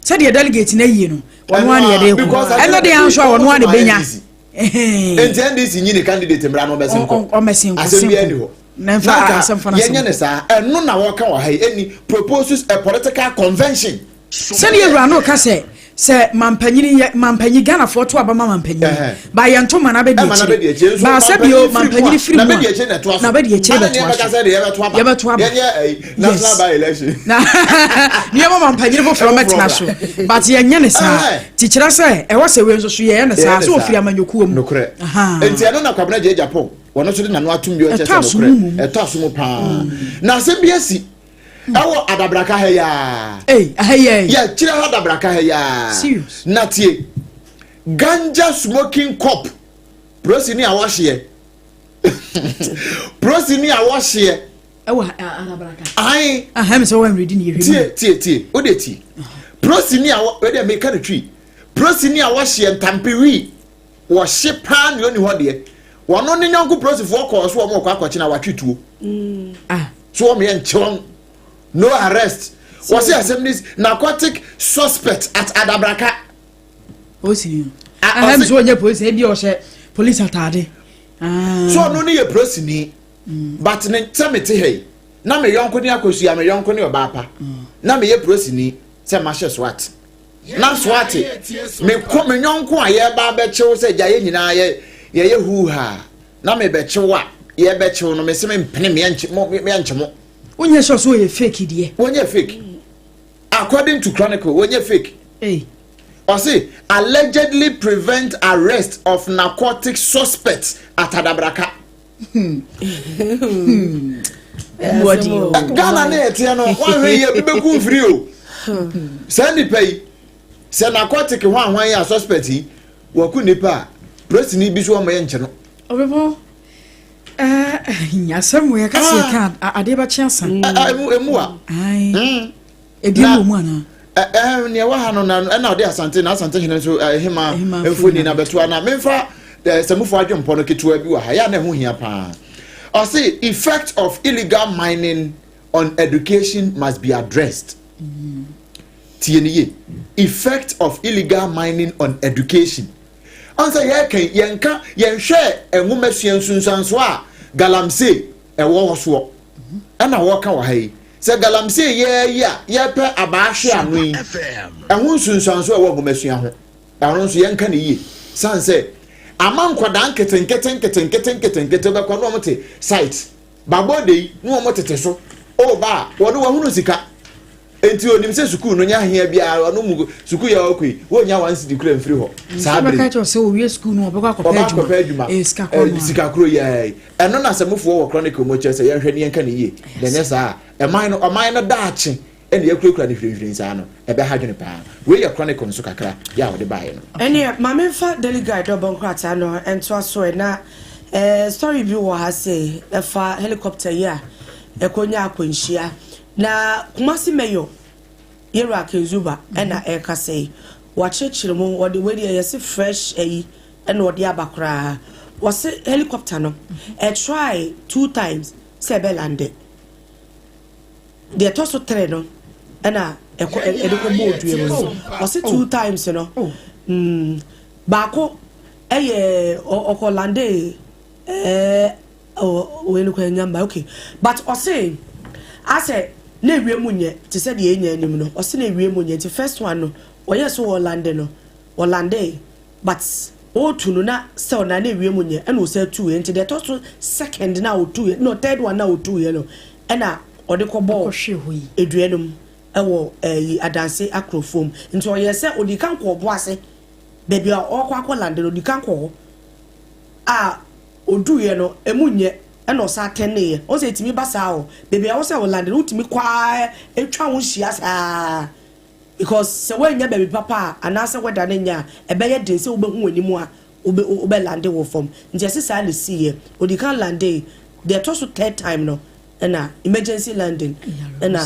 Sɛdeɛ delegate na yie no wɔn ara na yɛde kɔ ɛno deɛ nso a wɔn ara na bɛnya. Nti NDC nyi ne candidate mmra no ɔbɛsen kɔ. Ɔmɛsen kɔ simple. Asɛm bi ɛni hɔ. Na nfa asɛm fa na yɛnyɛ ne saa ɛno na wɔka wɔ ha yi ɛni proposes a political convention. Sɛdeɛ ewura no ka sɛ Sɛ mampanyini yɛ mampanyin, Ghanafoɔ to aba ma mampanyin ba, yɛn to ma n'abɛdi akyire ba, sɛ bio mampanyini firi mu a, n'abɛdi akyire bɛtoa so, yɛbɛto aba. Yes, na nneɛma mampanyini foforɔ mɛtena so, but yɛnyɛ ne saa ti kyerɛ sɛ ɛwɔ sɛ wei nso so yɛyɛ ne saa so ofiri amanyɔkuo mu. Nokorɛ, nti ɛno na Kwabena Gye Japan wɔn nso de n'ano atum bi ɔkyɛ sɛ nokorɛ ɛtɔ aso mu paa na asɛm bi asi ɛwɔ Adabraka ha yaa. Ee, aha yi. Yɛ kyerɛ ha, Adabraka ha yaa. Serious. Na tie, ganja smoking cop, polisi ni a wɔhyeɛ, polisi ni a wɔhyeɛ. Ɛwɔ Adabraka. Ayi. Aha mi sɛ wɔn redi ni yɛ hwɛ mu. Tie, tie, tie, o de tie, polisi ni a wɔ o de mi ka ne twi, polisi ni a wɔhyeɛ ntampe wi wɔhye paa ni oni hɔ deɛ, wɔn ne nyɔnko polisifoɔ kɔɔ so, wɔn kɔ akɔkye na watwe tuo so wɔn yɛ nkyɛn, no arrest. Wɔsi asɛm ni, narcotic suspect at Adabraka. Polisi ni ahem so onye polisi, ebi ɔhyɛ polisi ataade. So ɔno ne yɛ polisi ni, but ne sɛ me te ha yi na me yɔnko ne Akosua, me yɔnko ne ɔbaa pa, na me yɛ polisi ni sɛ ma hyɛ SWAT na SWAT me kɔ me yɔnko a yɛba abɛkyew sɛ gya yɛ nyinaa yɛ yɛyɛ huuhaa na me bɛkyew a yɛbɛkyew no, me sɛ me mpene, me yɛnkye mo, me yɛnkye mo. Wonyɛ sure so ɔyɛ fake deɛ. Wɔnyɛ fake, according to Chronicle wɔnyɛ fake. Hey. Ɔse allegedly prevent arrest of narcotic suspects at Adabraka. Ghana ne ɛteɛ no, wɔahwɛ yie bi bɛku mfiri o. Saa nipa yi sɛ narcotic ho ahwan yi a, suspect yi wɔku nipa a, polisini bi so wɔn yɛ nkyɛn no. Ɔbɛbɔ asɛm wɔ yɛka sɛ yɛka adeɛ bɛkye asa. Emu a. Ebi wɔ mu anaa? Nea ɛwɔ ha no na ɛna ɔde Asante na Asante hene nso hema mfoni na bɛtoa na memfa sɛmufo adwempɔ no ketewa bi wɔ ha yɛ a na ɛho hia paa. Ɔse effect of illegal mining on education must be addressed. Tie ne yie, effect of illegal mining on education. Ɔn sɛ yɛka yɛnka yɛnhwɛ nwoma sua nsunsuansoɔ a galamsey ɛwɔ hɔ soɔ, ɛna wɔka wɔ ha yi sɛ galamsey yɛɛ yi a yɛpɛ abaahwe ano yi, ɛho nsunsuansoɔ ɛwɔ nwoma sua ho, ɛno nso yɛnka ne yie, san sɛ ama nkwadaa nketenkete nketenkete nketenkete bɛkɔ na wɔn te site babɔ de yi na wɔn tete so ɔba a wɔde wɔn sika, nti onim sɛ sukuu no nyɛ ahia biara, ɔno mu sukuu yɛ ɔkɔ yi wɔnya 1 cedi kura mfiri hɔ saa bere. Sɛ sɛ owie sukuu no, ɔbɛkɔ akɔpɛ adwuma, adwuma sika koro yɛ. Ɛno na sɛmofoɔ wɔ Chronicle mu kyerɛ sɛ yɛnhwɛ ne yɛnka ne yie, na ɛnyɛ saa ɛman no, ɔman no daakye ɛna yɛkurakura ne hwirinhwirin saa no, ɛbɛha dwene paa. Wei yɛ Chronicle nso kakra yɛ a wɔde baeɛ no. Ɛneɛ maame nfa Daily Guide ɔbɔ nkrataa no ntoa so ɛ na story bi wɔ ha sɛ ɛfa helicopter yi a ɛkɔnya akwanhyia na Kumasi Mayor Yɛwura Ken Zuba ɛna ɛrekasa yi, wakyerɛkyerɛ mu, wɔde wei deɛ yɛsi fresh ɛyi ɛna ɔde aba koraa. Wɔsi helicopter no ɛtry two times sɛ ɛbɛ land, deɛ ɛtɔ so three no ɛna ɛkɔ ɛde kɔ bɔ odua mu no. Wɔsi two times no, baako ɛyɛ ɔkɔ land wei no kɔ ɛnya mba, okay, but ɔsi asɛ na ewie mu nyɛ te sɛ deɛ enya anim no. Ɔsi na ewie mu nyɛ, nti first one no ɔyɛ so wɔ land no, wɔ land, but ɔretu no na sɛ ɔna na ewie mu nyɛ, ɛna ɔsɛ tu yɛ, nti deɛ ɛtɔ so second na ɔtu yɛ no, third one na ɔtu yɛ no, ɛna ɔde kɔ bɔɔ edua no mu ɛwɔ ɛyi Adanse Akorofom. Nti ɔyɛ sɛ odi kan kɔ ɔbo ase beebi a ɔkɔ akɔ land no, odi kan kɔ hɔ a odu yɛ no emu nyɛ, ɛna ɔsa atɛn yɛ. Ɔsɛ etimi ba saa o, beebi a ɔsɛ ɔland no, wotumi kɔ aa etwa ho hyia saa, because sɛ wɔanya baabi papa a anaasɛ wɛda no nya a, ɛbɛyɛ den sɛ wobɛhu w'anim a wobɛ land wɔ fam. Nti ɛsɛ saa na esi yɛ, odi kan land, deɛ ɛtɔ so third time no ɛna emergency landing ɛna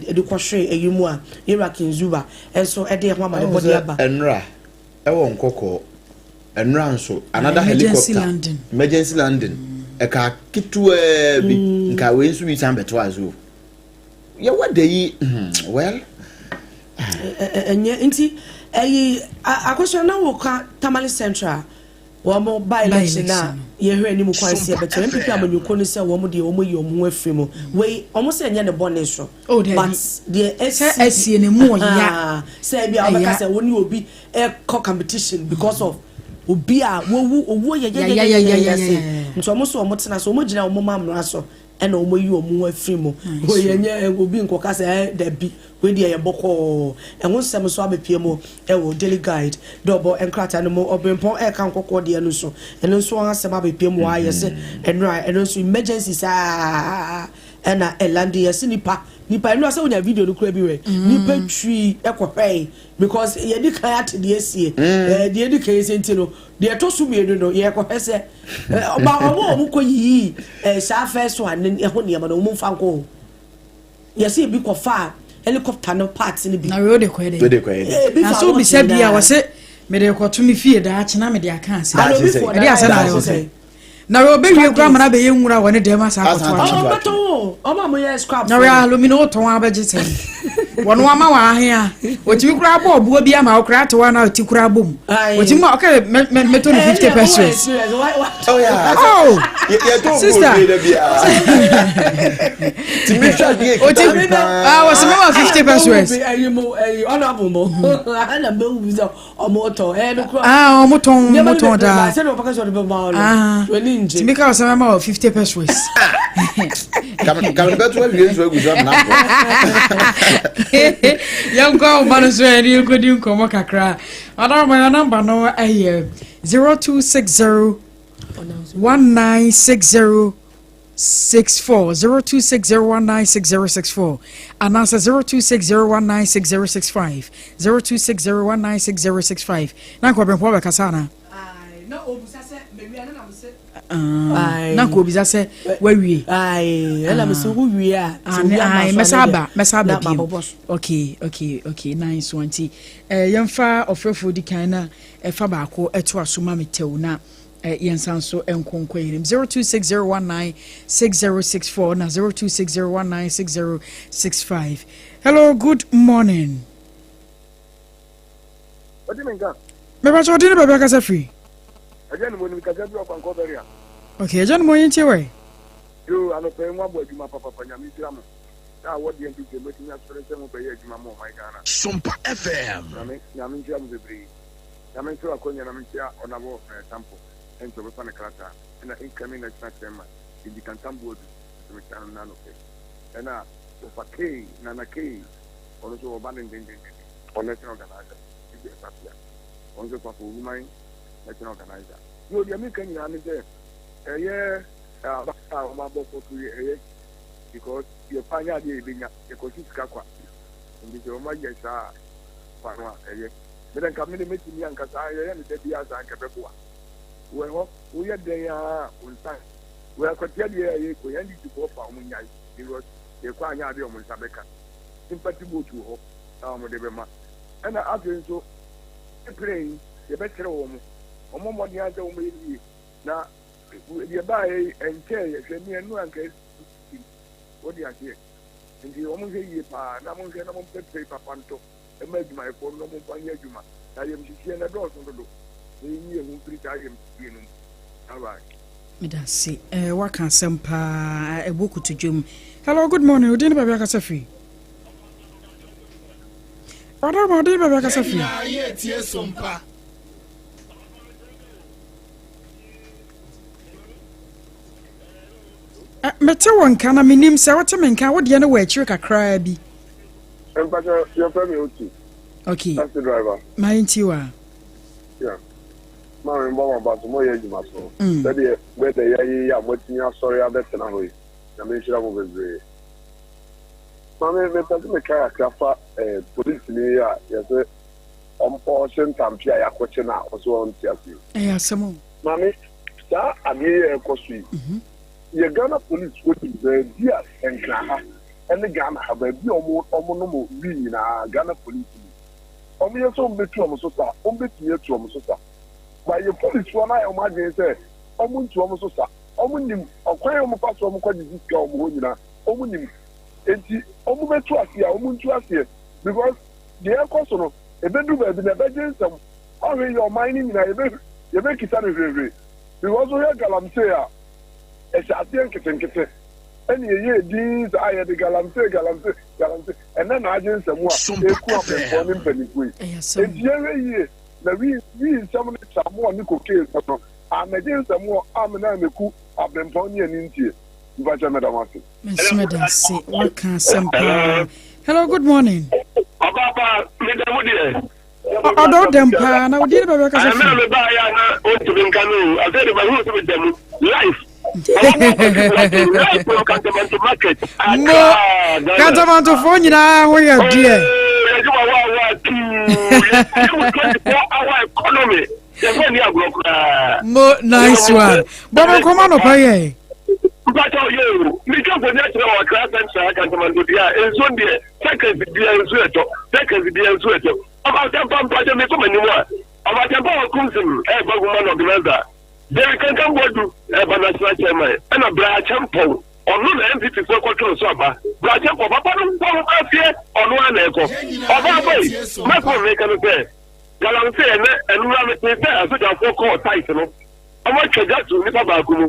ɛde kɔhwee ɛyi mu a yɛwura Ken Zuba ɛnso ɛde ɛho amanebɔde aba. Ɛnura ɛwɔ Nkɔkɔɔ, ɛnura nso another helicopter emergency landing, ɛka ketewaa bi nka wei nso bi san bɛto aso yɛwɔ da yi, well. Ɛnyɛ nti ɛyi akosua na wɔ ka Tamale Central. Wɔn by election a By-election yɛhwɛ anim kwan sɛ Sompa yɛbɛto NPP FM. amanyɔkuo no sɛ wɔn deɛ wɔn ayi wɔn ho afiri mu. Wei wɔn sɛ ɛnyɛ ne bɔne so. Oh, dabi. But deɛ esi Sɛ asie no mu ɔya. Ah, sɛ ebi a wɔbɛka Ɛya. sɛ wɔn ne obi ɛkɔ competition because of obi a wɔwu owuo Yayayayayaya. yɛyɛyɛyɛyɛ se nti wɔn so wɔn tena so wɔn gyina wɔn ma mmara so ɛna wɔn ayi wɔn ho afiri mu. Wei ɛnyɛ obi nkɔka sɛ ɛ dabi wei deɛ yɛ bɔkɔɔ. Ɛho nsɛm nso abɛpie mu ɛwɔ Daily Guide dɔbɔ nkrataa no mu. Ɔbɛnpɔn ɛka nkɔkɔɔ deɛ no so ɛno nso wɔn asɛm abɛpie mu wɔ ayɛ sɛ ɛnura ɛno nso emergency saa ɛna ɛlandi yɛsi nipa nipa ɛnura sɛ wonya video no kura bi wɛ nipa twi ɛkɔhwɛɛ because yɛdi kan ate deɛ esie deɛ edi kan esie nti no deɛ ɛtɔ so mmienu no yɛkɔhwɛ sɛ ɔba ɔmo a ɔmo kɔ yiyi saa first one ne ɛho nneɛma no ɔmo nfa nkɔ o yɛsi ebi kɔ fa helicopter no part no bi. Na wei wode kɔɛ dɛ? Wode kɔɛ dɛ? Ebi Na fa sɛ wobisa wɔn bi a nyinaa. wɔse mede kɔto me fie daakye na mede aka asɛm. Daakye Ana obi sɛ- fo Ɛde asɛ na Daakye ayɛ sɛ. Na wei ɔbɛwie koraa ma no abɛyɛ nwura wɔ ne dɛm asa akɔto Asan atwene. akɔto. Ɔmo bɛtɔn o, ɔmo a mo yɛ scrap. Na wei alumini wotɔn abɛgye sɛn? Wɔno ama wɔ ahe a wɔtumi koraa bɔ ɔboɔ bi ama wo koraa te hɔ a na ɔti koraa bɔ mu. Aye. Wɔtumi ma ɔka mɛtɔ no 50 pesos. Oh, yeah. Oh! Yɛtɔ Sister. gold da biara. Tumi hwɛ adeɛ Oti ekita mi paa. ah wɔsɛ mɛma 50 pesos. Ɛyi mo ɛyi ɔnabɔ mo ɛna mɛwu bi sɛ ɔmo tɔn ɛyɛ no kura. Ah ɔmo tɔn ɔmo tɔn daa. Sɛdeɛ ɔbɛka sɛ ɔde bɛma wo no Ah. w'ani ngye. Tumi ka wɔsɛ mɛma wɔ 50 pesos. Kame bɛto awie nso agu so amena kɔ. Yɛnkɔ ahoma no so ɛne yɛnkɔdi nkɔmmɔ kakra. Ɔdɔrɔmɔ yɛ namba no ɛyɛ 0260 1960 64 0260196064 anaasɛ 0260196065 0260196065 na nka ɔbrɛmpɔ bɛkasa anaa? Na obisa sɛ mewia na nam sɛ Na nka obisa sɛ wawie. Ɛna mesɛ wowie a Ah, mɛsa aba mɛsa aba bio. Okay, nice one. Nti yɛmfa ɔfrɛfoɔ di kan na ɛfa baako ɛto aso ma me tɛw na yɛnsa nso nkonkɔ yɛnim 0260196064 na 0260196065. Hello, good morning. Ɔdi mi nka. Mepakyɛ ɔde ne baabi akasa firi. Ɛgya ni mo nim kasa bi ɔkwankɔ bɛri a. Okay, agya no mo yɛntie wɛ. Yoo, anɔpɛ yi mo abɔ adwuma papapa, Nyame nhyira mo. Sɛ awɔ deɛ nti sɛ mɛtumi asɔre sɛ mo bɛyɛ adwuma ma ɔman Ghana. Sompa FM. Nyame Nyame nhyira mo bebree. Nyame nso akɔnya na menkyia Ɔnabɔ Tampo ɛnkyɛ ɔbɛfa ne krataa ɛna incoming national chairman Edi Kantam Boadu nso mekyia no nnɛ anɔpɛ yi. Ɛna Wɔfa Kay, Nana Kay, ɔno nso ɔba dendendenden, ɔno national organizer, Ebi Asafia, ɔno nso Kwafo Ohuman national organizer. Yo, deɛ meka nyinaa ne sɛ ɛyɛ aba a wɔn abɔ kɔ so yɛ ɛyɛ because yɛfa nyɛ adeɛ yɛbɛnya yɛkɔsi sika kwa nti sɛ wɔn ayɛ saa kwa no a ɛyɛ mede nka mede mɛtumi anka saa yɛyɛ no da biara saa nka ɛbɛboa wɔ hɔ woyɛ dɛn a wo nsa wɔ akwatia deɛ a yɛkɔ yɛn de foɔ fa wɔn nyae because yɛkɔ anyɛ adeɛ wɔn nsa bɛka sympathy vote wɔ hɔ a wɔn de bɛma ɛna afei nso pere yi yɛbɛkyerɛ wɔn wɔn mmɔden asɛ wɔn yɛ yie na deɛ baa yɛ nkyɛn yɛhwɛ ne ɛnu anka esi wɔde aseɛ nti wɔn nhwɛ yie paa na wɔn nhwɛ na wɔn pɛpɛ papa ntɔ ɛma adwumayɛfoɔ no na wɔn mfa nyɛ adwuma na yɛmhyehyɛ na dɔɔso dodo na yɛnyi yɛn ho mfiri saa yɛmhyehyɛ no mu. Alright. Medase waka asɛm paa ɛbɔ kotodwam. Hello, good morning. Odin ne baabi akasa firi? Ɔdɔrɔma odin ne baabi akasa firi? Nyinaa yɛ tie Sompa. Mete wo nka na menim sɛ wote me nka, wodeɛ no wɔ akyiri kakraa bi. Mpakyɛ yɛfrɛ me Oti. Okay. Taxi driver. Ma yɛntie wo a. Yeah. Maame mbɔ mo aba so, moyɛ adwuma so. Sɛdeɛ bɛda yi ayɛ yi a moatumi asɔre abɛtena hɔ yi, Nyame nhyira mo bebree. Maame, mepɛ sɛ meka kakra fa eh, polisini yi a yɛsɛ ɔhyɛ ntampe a yɛakɔkye no a ɔsɛ ɔnte ase yi. Ɛyɛ asɛm o. Maame, saa adeɛ yi a ɛkɔ so yi, yɛ Ghana police foɔ nim baabi a Nkran ha ne Ghana ha baabi a wɔn wɔn nom wii nyinaa Ghana police nim. Wɔn yɛ sɛ wɔn bɛtu wɔn so sa, wɔn bɛtumi atu wɔn so sa. Ba yɛ police foɔ no ayɛ wɔn adwene sɛ wɔn ntu wɔn so sa. Wɔn nim ɔkwan a wɔn fa so wɔn kɔ gyegye sika wɔn hɔ nyinaa wɔn nim. Enti wɔn bɛtu aseɛ a wɔn ntu aseɛ because deɛ ɛkɔ so no ɛbɛduru baabi na ɛbɛgye nsam. Ɔhwɛ yɛ ɔman no nyinaa yɛbɛ. Yɛbɛkisa no hwirehwire because wohwɛ galamsey a, ɛhyɛ aseɛ nketenkete ɛna ɛyɛɛ dinn saa, yɛde galamsey, galamsey, galamsey, ɛnɛ na agye nsɛm a ɛku apempɔn ne mpanimfoɔ yi. Enti yɛnhwɛ yie na wii wii nsɛm ne tramoɔ ne cocaine nsɛm no ammɛgye nsɛm amena ammɛku abempɔn ne anintie. Mpakyɛ meda mo ase. Me nso meda ase waka asɛm paa. Hello, good morning. Ɔbaapa, meda mu deɛ. Ɔdɔ dɛm paa na wodi ne baabi akasa fi. Ɛmɛ mi ba yɛ na ontumi nka no o. Afei de ma hu sɛ meda mu life. Life from Kantamanto market. Mo Kantamantofoɔ nyinaa ho yɛ deɛ. Yɛdwuma wa wa tuu. Yɛmu 24 hour economy. Yɛfɛ ni agorɔ koraa. Mo nice one. Bɔ me nkɔmɔ anɔpa yɛ. Mpakyɛ ɔyɛ o. Metwa mfoni akyerɛ wɔ Accra Central Kantamanto deɛ a nsuo deɛ seconds bia nsuo ɛtɔ seconds bia nsuo ɛtɔ. Ɔbatampa mpakyɛ mekɔ m'anim a Ɔbatampa wɔ Kumsim ɛɛba woman organizer Jerry Kankan Boadu ɛɛba national chairman ɛna Bra Akyɛmpɔn ɔno na NPP foɔ kɔtwerɛ so aba Bra Akyɛmpɔn papa no bɔ ho aseɛ ɔno ara na ɛkɔ ɔbaa bɔ yi mɛsɛm meka no sɛ Galamsey ɛnɛ ɛnora metee sɛ asogyafoɔ kɔɔ site no wɔn atwa gya to nipa baako mu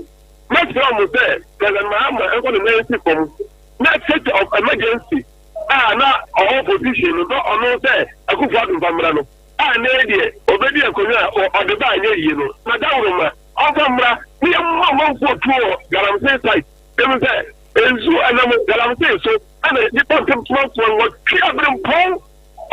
mɛsrɛ wɔn sɛ President Mahama nkɔ ne nan nsi fam na state of emergency a na ɔwɔ opposition no na ɔno sɛ Akufo Addo mfa mmra no a ɛnɛ yi deɛ ɔbɛdi akonnwa a ɔde ba anyɛ yie no na dawuroma ɔmfa mmra ne yɛmmɔ amanfoɔ tuo wɔ galamsey site ɛmu sɛ nsuo ɛnam galamsey so ɛna nipa mpemtomanfoɔ nwɔtwe aberempɔn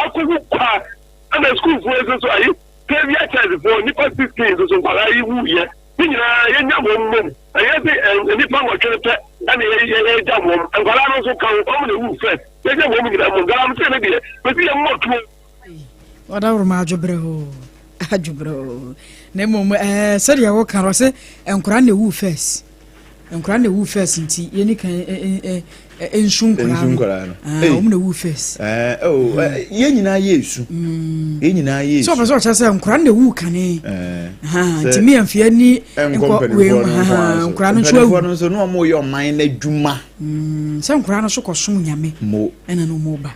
akɔwu kwa ɛna sukuufoɔ nso so ayi Saviour Church foɔ nnipa 16 nso so nkwadaa yi wuiɛ. Ne nyinaa yɛnya wɔn mmom. Ɛnyɛ sɛ nnipa nwɔtwe no pɛ ɛna yɛgya wɔn. Nkwadaa no nso ka ho, wɔn na ɛwu first. Yɛgya wɔn nyinaa mmom. Galamsey no deɛ, mesi yɛmmɔ tuo. Ɔdawuruma adwobrɛ o, adwobrɛ o. Na mmom ɛɛ sɛdeɛ wɔka no sɛ nkwadaa na ɛwu first. Nkwadaa na ewu first nti yɛni kan nsu nkwadaa no. Wɔn na ewu first. Oh, yɛn nyinaa yɛ esu. Yɛn nyinaa yɛ esu. Sɛ ɔpɛ sɛ ɔkyerɛ sɛ nkwadaa na ewu kane. Nti mi yɛn fia ni nkɔ wei nkwadaa no nso awu. Mpanimfoɔ no nso na wɔn yɛ ɔman n'adwuma. Sɛ nkwadaa no so kɔ som nyame. Mo. Ɛna no mo ba.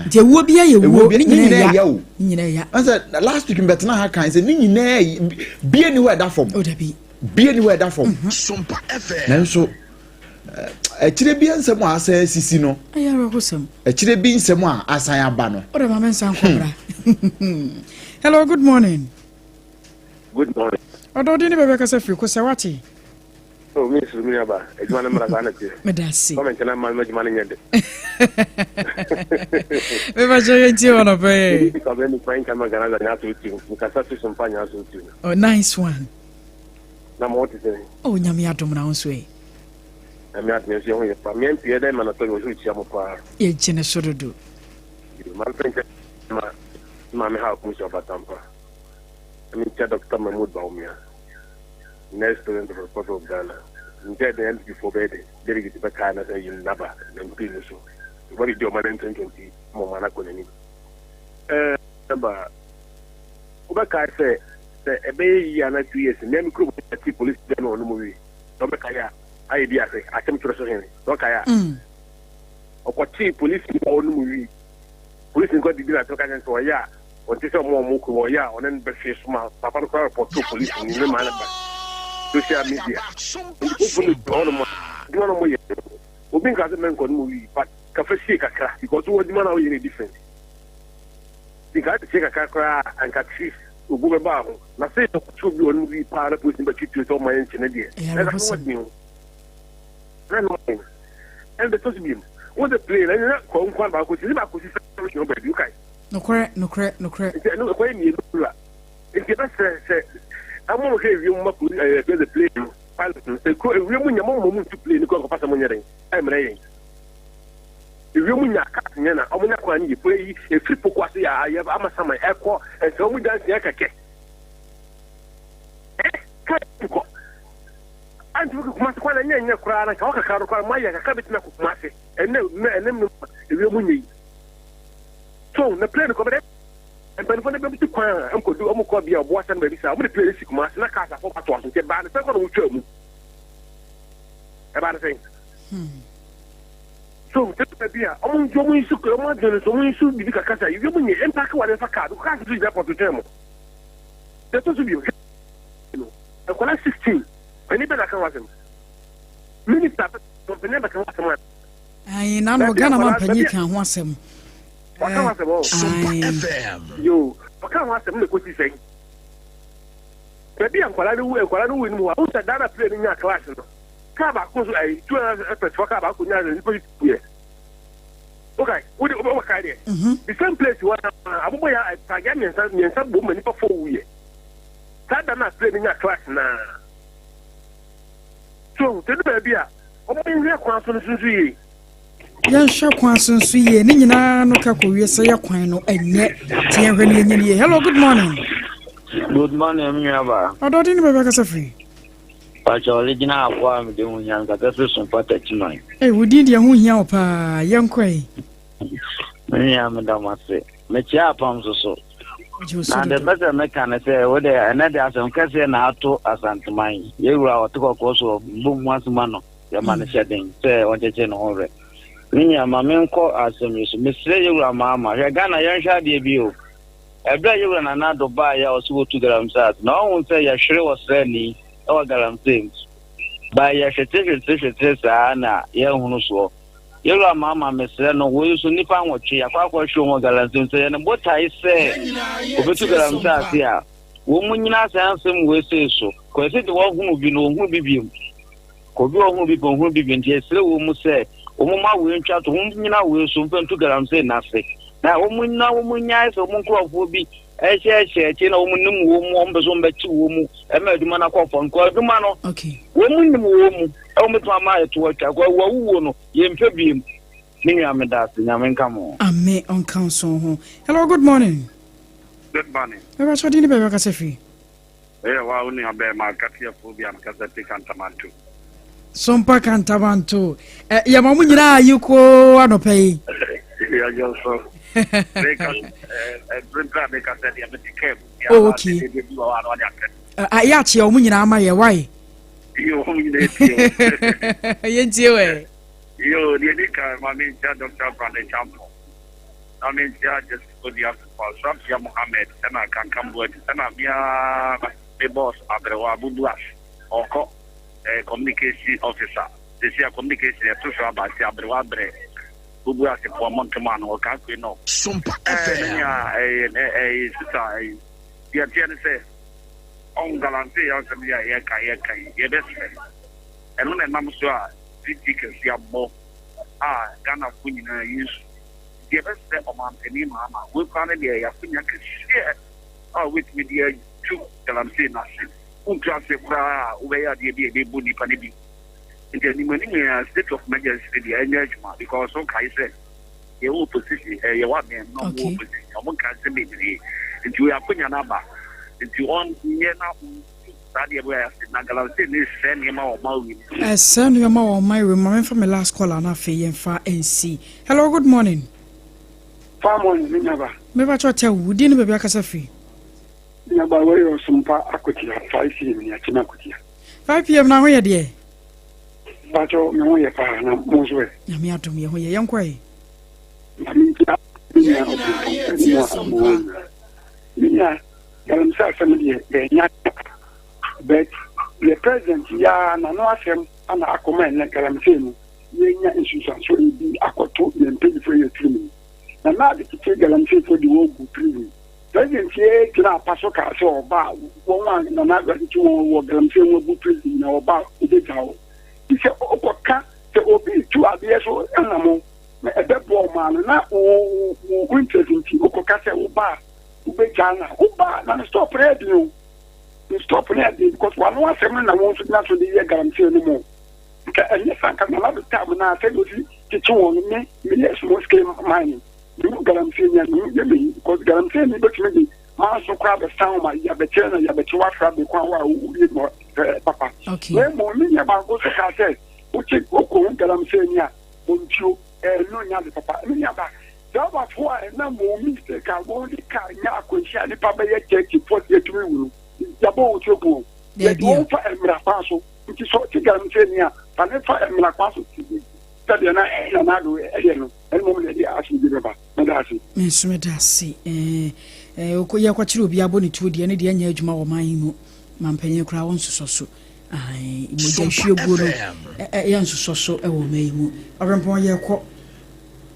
Nti ewuo bi yɛ wuo ne nyinaa yɛ o. Ne nyinaa yɛ. Ɛsɛ last week mbɛtena ha kan sɛ ne nyinaa bie ni hɔ ɛda fam. O dabi. Bie ni hɔ ɛda fam. Nanso akyire bi nsɛm a asan asisi no. Ɛyɛ awerɛhosɛm. Akyire bi nsɛm a asan aba no. O de maame nsa nkɔbra. Hello, good morning. Good morning. Ɔdɔ ɔde ne bɛbɛ kasa firi ko sɛ wate. Oh, mi nsuru mi aba. Adwuma no mmara saa na teɛ. Meda ase. Kɔmɛnti na mma adwuma no nyɛ de. Meba kyerɛ yɛn tie wɔn ɔpɛ yɛ. Ebi ka bɛ nipa nka ma Ghana nya aso ti. Nkasa fi so mpa nya aso ti. Oh, nice one. Na mo ho te sɛn? Oh, Nyame adom na wo nso ɛ? Nyame adom yɛn nso yɛn ho yɛ pa. Mmea mpii ɛdɛn ma na tɔ yɛn ɔsoro kyia mo paa. Yɛgye ne so dodo. Ma mfɛ nkyɛ ma maame ha ɔkum sɛ ɔbatampa. Na menkyia Dr. Mahmood Bawumia, next president of Republic of Ghana. Nkyɛ dɛn NPP foɔ bɛyɛ den delegate bɛkae na sɛ yim naba na mpii no so. Wɔde di ɔman no ntɛntɛnti ma ɔman akɔ n'anim. Ɛɛ ba wobɛkae sɛ Sɛ ɛbɛyɛ yiye a na 2 years mmea me kurom ha te polisi dan no ɔno mu wie na ɔbɛkae a ayɛ bi ase asɛm kyerɛ so hene na ɔkae a ɔkɔtee polisi a ɔno mu wie polisi nkɔ didi na asɛm ka kyerɛ sɛ ɔyɛ a ɔnte sɛ ɔmo ɔmo kurom ɔyɛ a ɔne no bɛhwe so ma papa no koraa repɔtoo polisi ni ne maa no ba social media nti polisi no gyina hɔnom a adwuma no ɔmo yɛ obi nka sɛ mɛnkɔ no mu wie but kafa sie kakra because wɔ adwuma no a woyɛ no different nka sie kakra koraa anka trees Obu bɛbaa ho. Na sɛ yɛkɔto obi a ɔnom wii paa na polisi no bɛtwe tuo sɛ ɔmma yɛnkye no deɛ, na ɛsɛ ano ɔden o. Na ɛno ɔden. Ɛna deɛ ɛtɔ so biom, wo sɛ plane ɛnyɛ na kɔ nko ara baako si, ne baako si sɛ ɔhyɛ hɔ baabi, wokae? Nokorɛ, nokorɛ, nokorɛ. Nti ɛno ɛkɔyɛ mmienu wura. Nti ɛbɛsrɛ sɛ ɛmo nhwɛ ewiem ma polisi ɛyɛ fɛ sɛ plane no pilot no sɛ kuro ewiem nya mo mmom ntu plane no kɔ nkɔfa sɛ mo nyɛ dɛn ɛmmerɛ yɛn. Ewiem nya cars nyɛ na ɔmo nya kwan no yie paa yi efiri poko ase yɛ ayɛ ama saman ɛkɔ ɛsɛ ɔmo gya nsia kɛkɛ ɛ kaa yi kɔ antumi kɔ kumase kwan na nyɛ nyɛ koraa na nka ɔkakra no koraa mo ayɛ kakra betumi akɔ kumase ɛnɛ mɛ ɛnɛ mu ewiem nyɛ yi so na plane kɔ bɛ dɛ mpanyinfoɔ no bɛbi kwan a nkɔdu ɔmo kɔ bia ɔbo asɛm baabi saa ɔmo de plane si kumase na cars afɔ ato aso nti ɛbaa ne sɛn kɔ na ɔmo twaa mu ɛbaa ne sɛn. So tɛtɛ bi a ɔmo nso ɔmo nsu ɔmo adwene nso ɔmo nsu bibi kakra sɛ ewiem nye mpaaki wa ne nfa kaa because cars nso gyina pɔtɔ twɛn mo. Deɛ ɛtɔ so bio. Nkwadaa 16, panin bɛ na aka ho asɛm. Minister panin bɛka ho asɛm a. Ayi na no Ghana man panyin ka ho asɛm. Ɔka ho asɛm ɔ. Sompa FM. Yo, ɔka ho asɛm na ekosi sɛn. Baabi a nkwadaa no wu nkwadaa no wu no mu hɔ a, wohu sɛ Ghana plane no nyaa clash no. Kaa baako nso ayi 200 express fɔ kaa baako nyaa nipa bi yɛ. Okay, wode wobɛkae deɛ. The same place hɔ na abobɔ yɛ pragya mmiɛnsa mmiɛnsa bom ma nipa fɔ wuyɛ. Saa da no a plane no nyaa clash naa. So te du baabi a wɔn nhwɛ kwan so no nso yie. Yɛnhwɛ kwan so nso yie ne nyinaa no ka kɔwie sɛ yɛ kwan no ɛnyɛ nti yɛnhwɛ no yɛnyɛ no yie. Hello, good morning. Good morning, me nuaba. Ɔdɔ de ne baabi akasa firi. Pakyɛ ɔregyina aboa a mede ho hia nkasa firi so mpa takyiman. Ee, wo din deɛ ho hia wo paa. Yɛnkɔ yi. Me nua meda mo ase. Mekyia apam so so. Na deɛ pɛ sɛ meka ne sɛ wo deɛ ɛnɛ de asɛm kɛseɛ na ato Asanteman. Yɛwura ɔte kɔkɔɔ so bɔ mu asoma no yɛma no hyɛ den sɛ ɔnkyekye ne ho werɛ. Me nua ma menkɔ asɛm yi so. Mesrɛ yɛwura Mahama hwɛ Ghana yɛnhwɛ adeɛ bi o. Ɛberɛ a yɛwura Nana Addo baeɛ a ɔse wɔtu galamsey ase na ɔhu sɛ yɛhwere ɔsraani wɔ galamsey mu. Ba yɛhwete hwete hwete saa na yɛnhunu soɔ. Yɛwura Mahama mesrɛ no wei nso nnipa nwɔtwe yɛakɔ akɔhwe wɔn wɔ galamsey mu sɛ yɛ ne botae sɛ ɔbɛtu galamsey ase a wɔn mu nyina saa nsɛm wei sei so. Kwasi de wɔhunu bi no wɔhunu bi biom. Obi a ɔhunu bi pɛ ɔhunu bi bi nti yɛsrɛ wɔn mu sɛ wɔn mma wei ntwa to wɔn nyina wei so mfa ntu galamsey no ase na wɔn nyina wɔn nyae sɛ wɔn nkurɔfoɔ bi ɛhyɛhyɛ akyi na wɔn nim wɔn mu wɔn pɛ sɛ wɔn bɛkye wɔn mu ɛma adwuma no akɔ fam kɔ adwuma no wɔn nim wɔn mu ɛwɔn bɛtumi ama ɛto atwa kɔ awu awuo no yɛmpɛ biem me nua meda ase Nyame nka mo ho. Ame ɔnka nso ho. Hello, good morning. Good morning. Ɛbɛ sɔ din ne baabi akasa firi. Eyɛ hɔ a wo nua bɛɛma Akatiafoɔ bi a mekasa fi Kantamanto. Sompa Kantamanto. Ɛ yɛma mo nyinaa ayi koo anɔpa yi. Yɛyɛ so. Meka ɛ bere a meka sɛ deɛ mete kaa mu. Oh okay. Yɛ akyeɛ wɔn nyinaa ama yɛ wae. Yo wɔn nyinaa tie o. Yɛntie wɛ. Yo deɛ di kan ma menkyia Dr. Brandon Champon. Na menkyia Justice Odiafopa, Srafia Mohammed ɛna Kankan Boadu ɛna me ara me boss Aberewa Abubuas ɔkɔ eh, communication officer. Sɛsi a communication ɛto so aba nti Aberewa abrɛ Bubuas poa mo ntoma ano ɔka akue no. Sompa Eh, me FM. nua eh, eh, eh, sister eh, deɛ ɛteɛ ne sɛ ɔho galamsey asɛm yi a yɛka yɛka yi yɛbɛsrɛ ɛno na ɛnam so a VT kɛse abɔ a Ghanafoɔ nyinaa yɛsu. Nti yɛbɛsrɛ Ɔmanpanin Mahama, wei koraa no deɛ ɛyɛ akonya kɛseɛ a wobɛtumi de atu galamsey no ase. Wontu aseɛ koraa a, wobɛyɛ adeɛ bi a ɛbɛbu nnipa no bi. Nti anim anim yi ara state of emergency no deɛ ɛnyɛ adwuma because wokae sɛ yɛwɔ opposition, eh, yɛwɔ abɛn na ɔmo wɔ opposition, ɔmo nka nsɛm bebree. Nti wei akonya no aba. Nti ɔnyɛ na ɔntu saa deɛ wei ase na galamsey no resɛe nneɛma wɔ ɔman wei mu. Ɛsɛe nneɛma wɔ ɔman wei mu. Ma memfa me last caller na afei yɛmfa nsi. Hello, good morning. Far morning, me nuaba. Me pa kyɛw tɛw, wo din ne baabi akasa firi. Me nuaba, wei yɛ Ɔsompa Akotia, 5 pm ni akyem Akotia. 5 pm na ho yɛ deɛ? Pa kyɛw, me ho yɛ paa, na mo nso ɛ? Nyame adom yɛ ho yɛ, yɛnkɔ ɛ. Nyame nkyira me nua Ɔbrempɔn ɛne mo a mo wɔ nyinaa. Me nua, galamsey asɛm deɛ yɛnya but yɛ president yi ara n'ano asɛm ana akɔma ɛnɛ galamsey no. yɛnya nsunsuansoɔ yi bi akɔto yɛn mpanyinfoɔ yɛ tirim yi. Na na ade tete galamseyfoɔ de wɔn gu prison. President yɛ gyina apa so kaa sɛ ɔba a wɔn a Nana Addo akyekye wɔn wɔ galamsey ho agu prison nyinaa ɔba a ɔbɛgya wɔn. Nti sɛ wokɔka sɛ obi retu adeɛ so anamo na ɛbɛboa ɔman no na wo wo interest nti wokɔka sɛ woba a wobɛgya no a woba a na ne stop no yɛ den o. Ne stop no yɛ den because wano asɛm no na wɔn nso gyina so de yɛ galamsey no mu. Nka ɛnyɛ saa nka Nana Addo time no a sɛdeɛ ɔsi kyekye wɔn no me meyɛ small scale mining mehu galamsey ni a mehu yɛ mehi because galamsey ni bɛtumi de manso koraa bɛsan wɔn a yɛabɛkyerɛ na yɛabɛkyerɛ wafra bɛ kwan hɔ a woyɛ mu eh, papa na mmom me nua baako nso kaa sɛ wokye wokɔ hu galamsey ni a bɔntuo ɛno nyɛ ade papa me nua ba driverfoɔ a ɛnam wɔn mistake a wɔn de kaa nya akwanhyia a nipa bɛyɛ 30 40 atumi wu no yɛabɔ wɔn tuo gu wɔn yɛde wɔn fa mmara kwan so Nti sɛ ɔte galamsey a, fa no fa mmara kwan so te sɛdeɛ na Nana Addo yɛ no, ɛno mmom na ɛde asomdwoe bɛba. Meda ase. Me nso meda ase. Ɛɛ, yɛkɔkyere obi abɔ ne tuo deɛ, ɛno deɛ ɛnyɛ adwuma wɔ ɔman yi mu. Mampanyin koraa wɔnsosɔ so. Ae, mogya hwieguo no yɛnsosɔ so wɔ ɔman yi mu. Ɔbrempɔn yɛkɔ.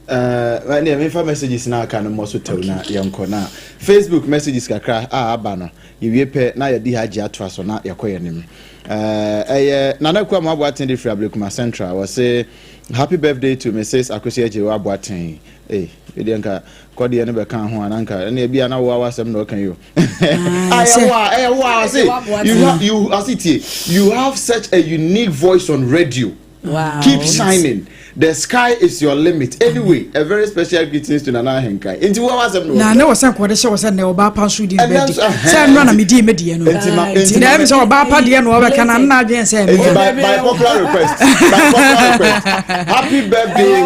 Ɛnneɛ memfa messages no aka no mmɔ so tɛw na yɛnkɔ na Facebook messages kakra a aba no yɛwie pɛ na yɛde ha agye atoa so na yɛkɔ yɛn anim. Ɛyɛ Nana Akuamoah Boateng de firi Ablekuma Central wɔse happy birthday to Mrs. Akosua Agyewa Boateng. Ei, ɛdeɛ nka kɔdeɛ no bɛka ho a na nka ɛne ebi a na wo awasɛm na ɔka yi o. Ɛyɛ wo a ɛyɛ wo a ɔse you have you ɔse tie you have such a unique voice on radio. Wow. Keep shining. The sky is your limit. Anyway, a very special greetings to Nana Ahenkan. Nti wo awasɛm no. Na ne wɔ sɛ nkɔde hyɛ wɔ sɛ nɛ ɔbaa pa nso di bɛdi. Sɛ nnora na medi me deɛ no. Nti na ɛmi sɛ ɔbaa pa deɛ no ɔbɛka na nna adwene sɛ ɛmi. By, by popular request. By popular request. Happy birthday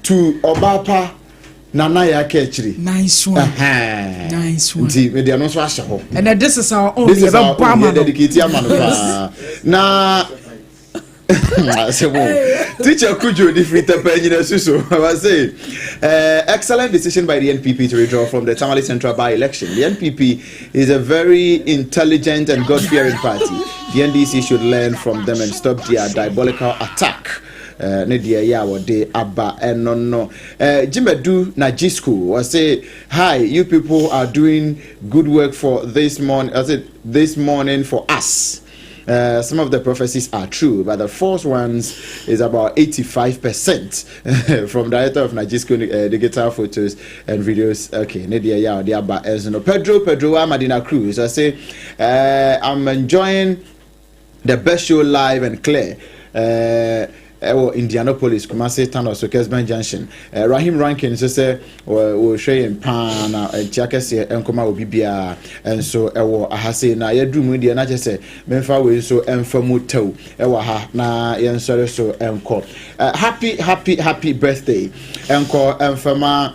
to ɔbaa pa Nana yɛ aka akyire. Nice one. Nice one. Nti mede ɛno nso ahyɛ hɔ. Ɛnɛ this is our own. This is our own. Yɛ dedicate ama no paa. Na asɛm Teacher Kujo di free tapa nyina suso. I say excellent decision by the NPP to withdraw from the Tamale Central by-election. The NPP is a very intelligent and God-fearing party. The NDC should learn from them and stop their diabolical attack. Ne deɛ ɛyɛ a wɔde aba ɛno no Jimadu na Jisco wɔse hi you people are doing good work for this morning I said this morning for us some of the prophecies are true, but the false ones is about 85% from director of Najisco Digital Photos and Videos. Okay, ne deɛ yeah, deɛ aba ɛnso no Pedro Pedro wa Madina Cruz. I say I'm enjoying the best show live and clear. Ɛwɔ Indianapolis, Kumasi Tanoso, Kesben Junction. Rahim Rankin nso sɛ wɔhwɛ yɛn paa na nkyia kɛseɛ nkɔma obi biara nso ɛwɔ aha sei na yɛduru mu deɛ na kyɛ sɛ memfa wei nso ɛmfa mu tɛw ɛwɔ ha na yɛnsɔre so ɛnkɔ. Happy happy happy birthday ɛnkɔ ɛmfama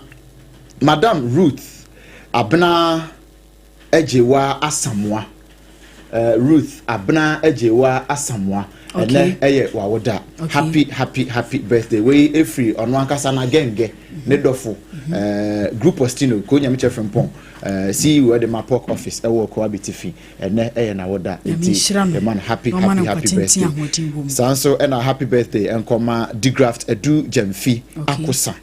Madam Ruth Abena Agyewa Asamoah. Ruth Abena Agyewa Asamoah. Ɛnɛ ɛyɛ wawoda. Happy happy happy birthday. Wei efiri ɔno ankasa na gɛngɛ ne dɔfo Group Postino ko Nyame kyɛ Frimpong CEO ɛde ma Pork Office ɛwɔ Koabi Tifi. Ɛnɛ ɛyɛ n'awoda nti yɛma no happy happy happy birthday. Saa nso ɛna happy birthday ɛnkɔma Digraft Adu Gyamfi Akosa.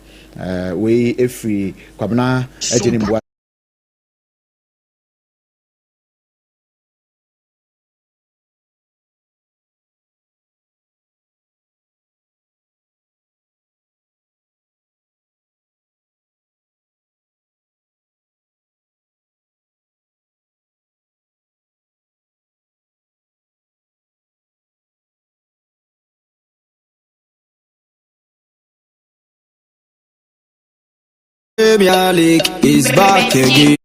Wei efiri Kwabena Agyenim. Premier League is back again.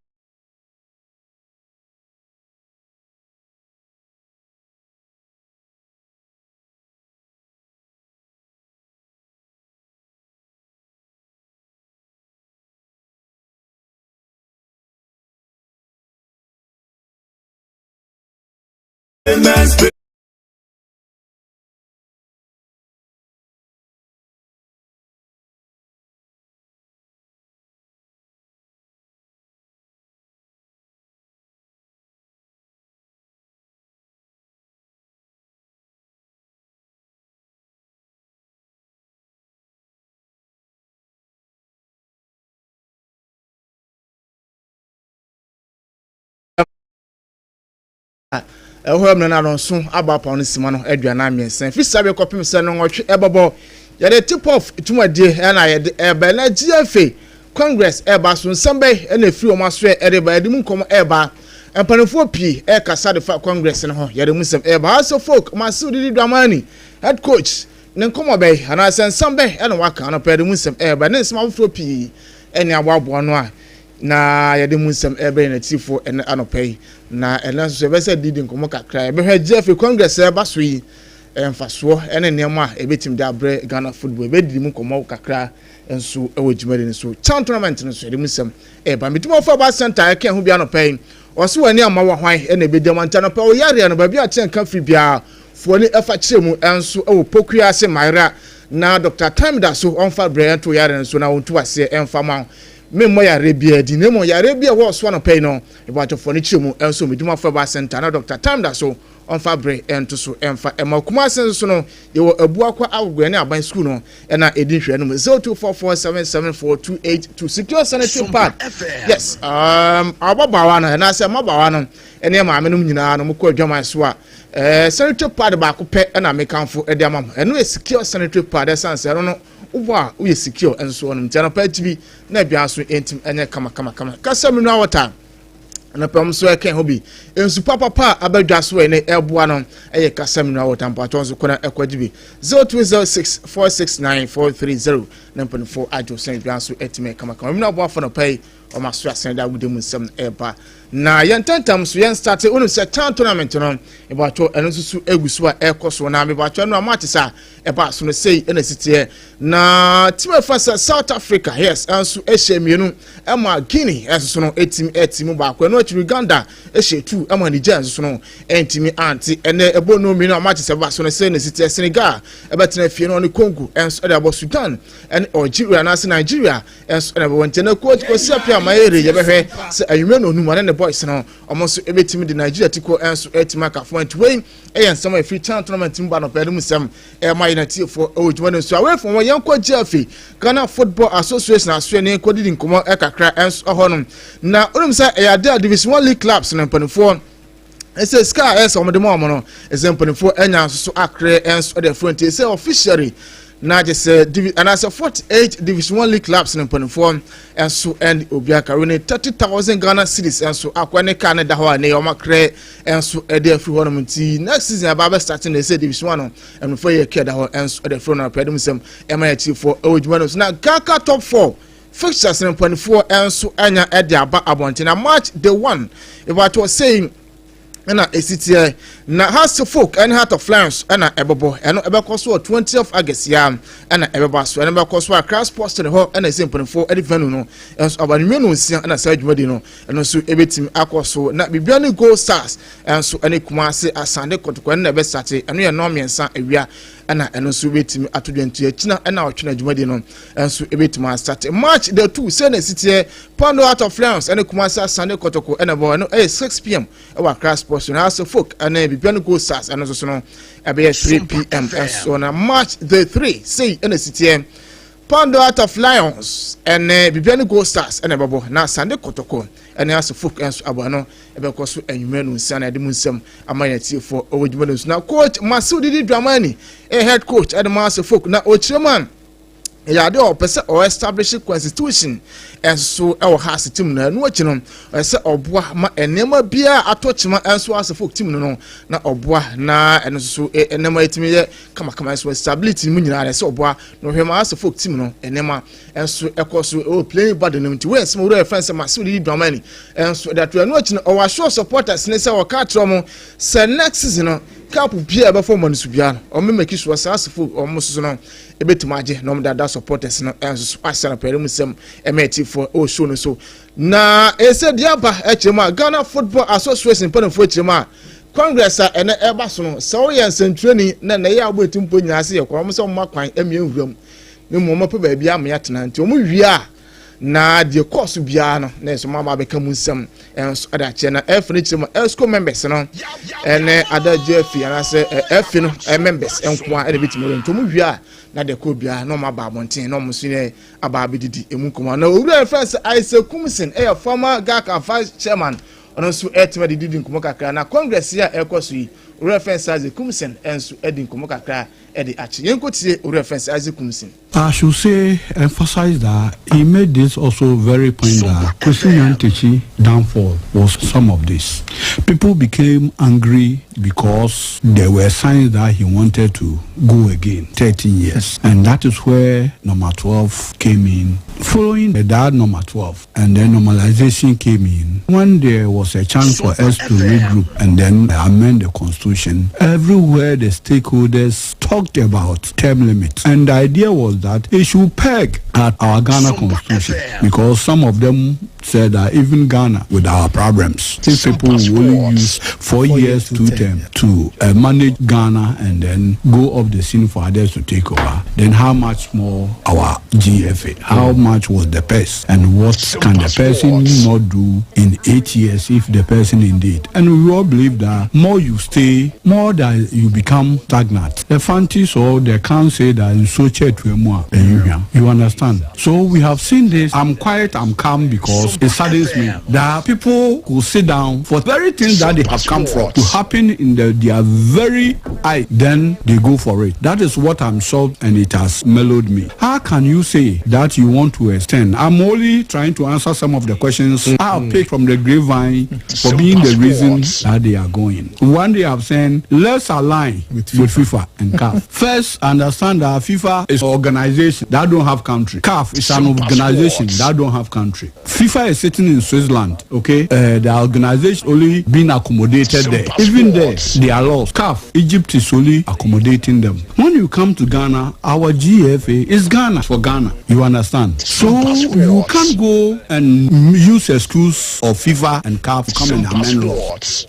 Ɛhɔ mmerɛ no anɔnso abɔ apɔn no sima no 43 firi saa bɛ kɔpem sɛ no nwɔtwe ɛbɔbɔ yɛde tip off dwumadie ɛna yɛde ɛba na GFA Congress ɛba so nsɛm bɛyi ɛna ɛfiri wɔn aso ɛde ba yɛde mu nkɔmɔ ɛba mpanimfoɔ pii ɛkasa de fa Congress no ho yɛde mu nsɛm ɛba House of Folk Masew Didi Dramani head coach ne nkɔmɔ bɛyi anaasɛ nsɛm bɛyi ɛna waka anɔpɛ yɛde mu nsɛm ɛba ne nsɛm afoforɔ pii ɛne aboaboa no a na yɛde mu nsɛm ɛbɛyɛ yɛn atiefo ɛnɛ anɔpa yi na ɛnɛ nso yɛbɛsɛ didi nkɔmɔ kakra yɛbɛhwɛ GFA Congress ɛba so yi mfasoɔ ɛne nneɛma a ɛbɛtumi de abrɛ Ghana football yɛbɛdidi mu nkɔmɔ kakra nso ɛwɔ dwumadi no so CHAN tournament no nso yɛde mu nsɛm ɛba metumi ɔfɔ aba center ɛka ɛho bi anɔpa yi ɔso wɔ ani ama wɔ hwan ɛna ɛbɛdi ama nti anɔpa ɔyareɛ no baabi a kyɛn ka firi biara foɔ ne ɛfa kyerɛ mu ɛnso ɛwɔ pokua ase mayera na Dr. Time da so ɔmfa brɛ ɛnto yareɛ no so na ɔntu aseɛ ɛmfa ma. Memmɔ yareɛ biara din, na mmom yareɛ bi a ɛwɔ ɔso anɔpa yi no, mepakyɛw fa no kyerɛ mu nso Medwumafo Herbal Centre na Dɔkta Tam da so ɔmfa bere nto so mfa mma. Kumasi nso no, yɛwɔ Abuakwa Agogoɛ ne Aban Sukuu no na ɛdi nhwɛanim 0244774282. Secure sanitary pad. Yes, ababaawa no anaasɛ mmabaawa no ne maame nom nyinaa no mokɔ adwaman so a, eh, sanitary pad baako pɛ na mekamfo de ama mo. Ɛno yɛ secure sanitary pad ɛsiane sɛ ɛno no wobɔ a woyɛ secure nso ɔnom nti anɔpa akyi bi na aduan so ntim ɛnyɛ kama kama kama. Kasa mineral water anɔpa mu nso ɛka ho bi. Nsu papapa a abadwa so ɛne ɛboa no ɛyɛ kasa mineral water mpatwɔ nso kɔna ɛkɔ gye bi 0206 469 430 na mpanimfoɔ adwo sɛ aduan so ɛtumi kama kama. Mineral boafo anɔpa yi Wɔn aso asene da agude mu nsɛm ɛreba. Na yɛn ntɛntɛm so yɛn starte wonim sɛ town tournament no mebatwɔ ɛno nso so egu so a ɛrekɔ so na mebatwɔ ɛno a match sa ɛba so no sei ɛna esi teɛ na team ɛfa sɛ South Africa yes ɛnso ɛhyɛ mmienu ɛma Guinea ɛnso so no ɛtim ɛti mu baako ɛno akyiri Uganda ɛhyɛ tu ɛma Niger nso so no ɛntumi ante ɛnɛ ɛbɔ no mmienu a match sɛ ɛba so no sei na esi teɛ Senegal ɛbɛtena fie no ɔne Congo ɛnso ɛde abɔ Sudan ɛne Algeria anaasɛ Nigeria Ɛnso ɛna bɛwɔ nti ɛna coach Kwesi Appiah Mayere yɛbɛhwɛ sɛ anwummerɛ na onum ɔne ne boys no ɔmo nso ɛbɛtumi de Nigeria ti kɔ ɛnso ɛtumi aka fo nti wei ɛyɛ nsɛm a ɛfiri Chan tournament mu ba nɔpɛ no mu nsɛm ɛma yɛn atiefoɔ ɛwɔ dwuma no nso away from hɔ yɛn kɔ GFA Ghana Football Association asoɛ ne kɔ didi nkɔmɔ ɛkakra ɛnso ɛhɔ nom na onim sɛ ɛyɛ ade a Division 1 League clubs no mpanimfoɔ ɛsɛ sika a ɛsɛ wɔn de ma wɔn no ɛsɛ mpanimfoɔ anya nso so akorɛ nso ɛde afuro nti ɛsɛ officially na gye sɛ divi anaasɛ 48 Division 1 League clubs no mpanimfoɔ nso ɛne obi akare ne 30,000 Ghana cedis nso akɔ ne kaa ne da hɔ a ne wɔn akorɛ nso ɛde afiri hɔ nom nti next season aba abɛ start na ɛsɛ Division 1 no mpanimfoɔ yɛ kaa da hɔ nso ɛde afiri no apɛ de mu nsɛm ɛma yɛ akyifoɔ ɛwɔ dwuma no so na Gaka top 4 Fixtures no mpanimfoɔ nso anya de aba abɔnten na match day one ebaatɔ sei na esi teɛ na Hearts Folk ne Heart of Lions na ɛbɛbɔ ɛno ɛbɛkɔ so wɔ 20th August ya ɛna ɛbɛba so ɛno bɛkɔ so Accra Sports Stadium hɔ ɛna ɛsɛ mpanimfoɔ de venue no nso aba no mmienu nsia ɛna saa dwumadi no ɛno nso ɛbɛtumi akɔ so na biribiara ne Gold Stars nso ɛne Kumasi Asante Kotoko ɛno na ɛbɛsate ɛno yɛ nnɔn mmiɛnsa awia ɛna ɛno nso bɛtumi ato dwa nti akyina ɛna ɔtwe na dwumadi no nso ɛbɛtumi asate March the 2 sɛ na ɛsi teɛ Pando Out of Lions ɛne Kumasi Asante Kotoko ɛna bɔ ɛno ɛyɛ 6 p.m. ɛwɔ Accra Sports no House Folk ɛne Bibiani Gold Stars ɛno nso so no ɛbɛyɛ 3 p.m. ɛso na March the 3 sei ɛna ɛsi teɛ Pando Out of Lions ɛne Bibiani Gold Stars ɛna ɛbɛbɔ na Asante Kotoko ɛne House Folk ɛnso abɔ ɛno ɛbɛkɔ so anwummerɛ no nsia na ɛde mu nsɛm ama yɛn atiefoɔ ɛwɔ dwuma no so na coach Masew Didi Dramani ɛyɛ head coach ɛde ma House Folk na ɔkyerɛ mu a ɛyɛ ade a ɔpɛ sɛ ɔestablish constitution nso ɛwɔ ha ase team no. Ɛno akyi no ɛsɛ sɛ ɔboa ma nneɛma biara atɔ kyima nso ase folk team no na ɔboa na ɛno nso so nneɛma etumi yɛ kamakama nso stability mu nyinaa ɛsɛ ɔboa na ɔhwɛ ma ase folk team no nneɛma nso ɛkɔ so ɛwɔ playing body no. Nti wɔyɛ nsɛm owura yɛ fɛn sɛ Masew Didi Dramani nso ɛde ato. Ɛno akyi no ɔwɔ assure supporters ne sɛ ɔka akyerɛ wɔn sɛ next season no cup biara ɛbɛfɔ wɔn so biara no wɔn mɛmɛki so saa ase folk wɔn nso so no ebɛtumi agye na wɔn dada supporters no nso so ahyɛ no pɛrɛ mu nsɛm ɛmɛ atifoɔ ɛwɔ show no so. Na ɛsɛ deɛ aba akyerɛ mu a Ghana Football Association mpanimfoɔ akyerɛ mu a congress a ɛnɛ ɛba so no sɛ woyɛ nsɛntwerɛni na ɛnɛ yɛ a wobɛti mpo nyinaa sɛ yɛkɔ wɔn sɛ wɔn kwan ɛmia nwura mu ne mu wɔn apɛ baabi ama yɛatena nti wɔn wie a na deɛ kɔɔ so biara no na nso mama abɛka mu nsɛm ɛnso ɛde akyerɛ. Na ɛfɛ no kyerɛ mu EXCO members no ɛne adagye afi anaasɛ ɛfi no members nko a ɛna ebitumi wɔ nti wɔn wie a na deɛ kɔɔ biara na wɔn aba abɔnten na wɔn nso yɛ aba abɛdidi emu nkɔmɔ. Na owura yɛn fɛn sɛ Isaac Kumsin ɛyɛ former GHALCA vice chairman, ɔno nso ɛtumi de didi nkɔmɔ kakra. Na congress yi a ɛkɔ so yi, owura yɛn fɛn sɛ Isaac Kumsin ɛnso ɛdi nkɔmɔ kakra ɛde akyi. Yɛn ko tie owura yɛn fɛn sɛ Isaac Kumsin. I should say, emphasize that he made this also very point that Kwesi Nyantakyi downfall was some of this. People became angry because there were signs that he wanted to go again, 13 years. And that is where number 12 came in. Following that number 12, and then normalization came in. When there was a chance for us to regroup and then amend the constitution, everywhere the stakeholders talked talked about term limits. And the idea was that it should peg at our Ghana constitution because some of them said that even Ghana, with our problems, if people will only use four, years, two terms to manage Ghana and then go off the scene for others to take over, then how much more our GFA? How much was the purse? And what can the person not do in 8 years if the person indeed? And we all believe that more you stay, more that you become stagnant. The Fantis or the can say that in so You understand? So we have seen this. I'm quiet, I'm calm because it saddens me that people who sit down for very things that they have come from to happen in their very eye, then they go for it. That is what I'm shocked and it has mellowed me. How can you say that you want to extend? I'm only trying to answer some of the questions I picked from the grapevine for being the reason that they are going. One day I've said, let's align with FIFA and CAF. First, understand that FIFA is an organization that don't have country. CAF is an organization that don't have country. FIFA is sitting in Switzerland, okay? The organization only being accommodated there. Even there, they are lost. CAF, Egypt is only accommodating them. When you come to Ghana, our GFA is Ghana for Ghana. You understand? So you can't go and use excuse of FIFA and CAF to come and amend laws.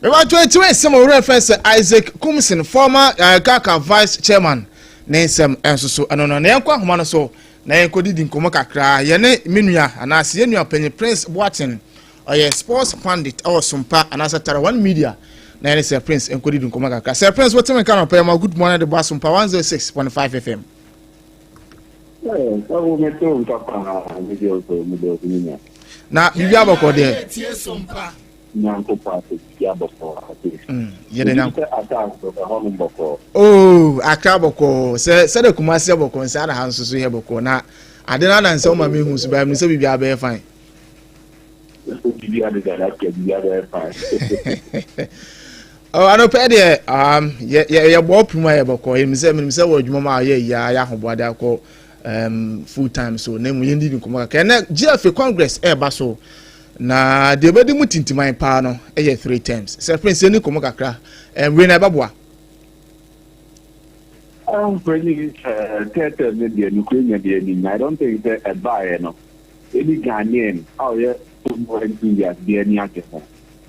Mɛbàtò eti wɔ nsɛm owurɛ fɛn sɛ Isaac Kumsin, former GHALCA vice chairman, ne nsɛm nso so ɛno no. Na yɛn kɔ ahoma no so na yɛn kɔ didi nkɔmɔ kakra yɛne me nua anaasɛ yɛn nua panyin Prince Boateng, ɔyɛ sports pundit ɛwɔ Sompa anaasɛ Tara One Media, na yɛne sɛ Prince nkɔ didi nkɔmɔ kakra. Sɛ Prince wɔtɛmɛ nka no pɛyɛ ma, good morning de bɔ Asompa 106.5 FM. Ɛwɔ mɛtɛ o nka paa mede ɔsɔ mede ɔsɔ mi nya. Na biribi abɔkɔ deɛ? Nyankopɔn ase, biribi abɔkɔ ase. Yɛde nyanko sɛ ata ɛhɔnom bɔkɔ. Oh, Akra bɔkɔ sɛ sɛde Kumasi bɔkɔ nsa na ha nso so yɛ bɔkɔ na ade na nansa ɔma mi hu so bɛyɛ mi sɛ biribi abɛyɛ fine. Biribi adeda na kɛ biribi abɛyɛ fine. Oh, anɔpɛ deɛ yɛ yɛ yɛbɔ pum a yɛ bɔkɔ yɛnim sɛ menim sɛ wɔ adwuma mu a yɛ yia yɛ ahoboade akɔ full time so na mu yɛn di nkɔmɔ kakra. Ɛnɛ GFA Congress ɛɛba so na deɛ ɔbɛdi mu tintiman paa no ɛyɛ three terms. Sɛ Prince, yɛn ni nkɔmɔ kakra wei na ɛbɛboa. Ɔmpanyin, third term no deɛ, nukuri nya deɛ nim na I don't think sɛ ɛbaeɛ no any Ghanaian a ɔyɛ football enthusiast deɛ ani agye ho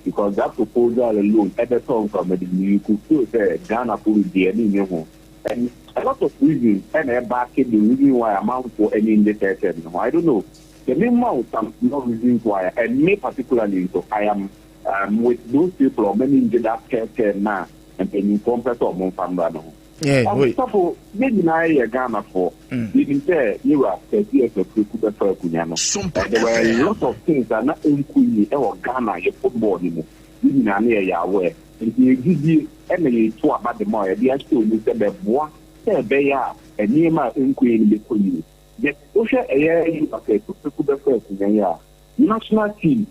because that proposal alone ɛbɛtɔ nfamadi mu, you could feel sɛ Ghana fo deɛ ani nye ho and a lot of reasons ɛna ɛbaake the reason why amanfoɔ ani nye third term no ho. I don't know, the minimum some no reasons why, and me particularly so I am with those people ɔmo ani nye that third term na mpanyinfoɔ mpɛ sɛ ɔmo nfa mmra no ho. Ɔsɔfo, yɛn nyinaa yɛ Ghanafoɔ. Yɛnim sɛ yɛwura 30 years Okraku bɛfa akonnwa no, there were a lot of things a na ɛnkɔ yie ɛwɔ Ghana yɛ football no mu. Yɛn nyinaa ne yɛyɛ aware, nti yɛgyidie ɛna yɛtu aba de ma a yɛde ahyɛ omu sɛ bɛboa sɛ ɛbɛyɛ a nneɛma a ɛnkɔ yie no bɛkɔ yie. Yɛ wohwɛ ɛyɛ yɛwura Okraku bɛfa akonnwa yi a, national team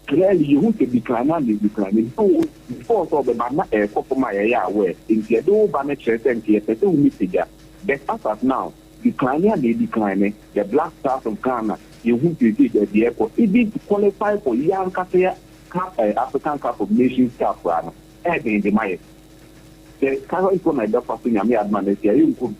clearly yehu sɛ decline na ne decline no before sɛ ɔbɛba na ɛkɔ fam a yɛyɛ aware, nti yɛde wo ba no kyerɛ sɛ nti yɛpɛ sɛ wo pagya, but as at now decline a na decline. The Black Stars of Ghana, yehu sese baabi ɛkɔ, even to qualify for yɛn ankasa yɛ cup, African Cup of Nations cup koraa no ɛɛden de ma yɛ. The current one a ɛbɛfa so, Nyame adoma no asi a yɛnkum,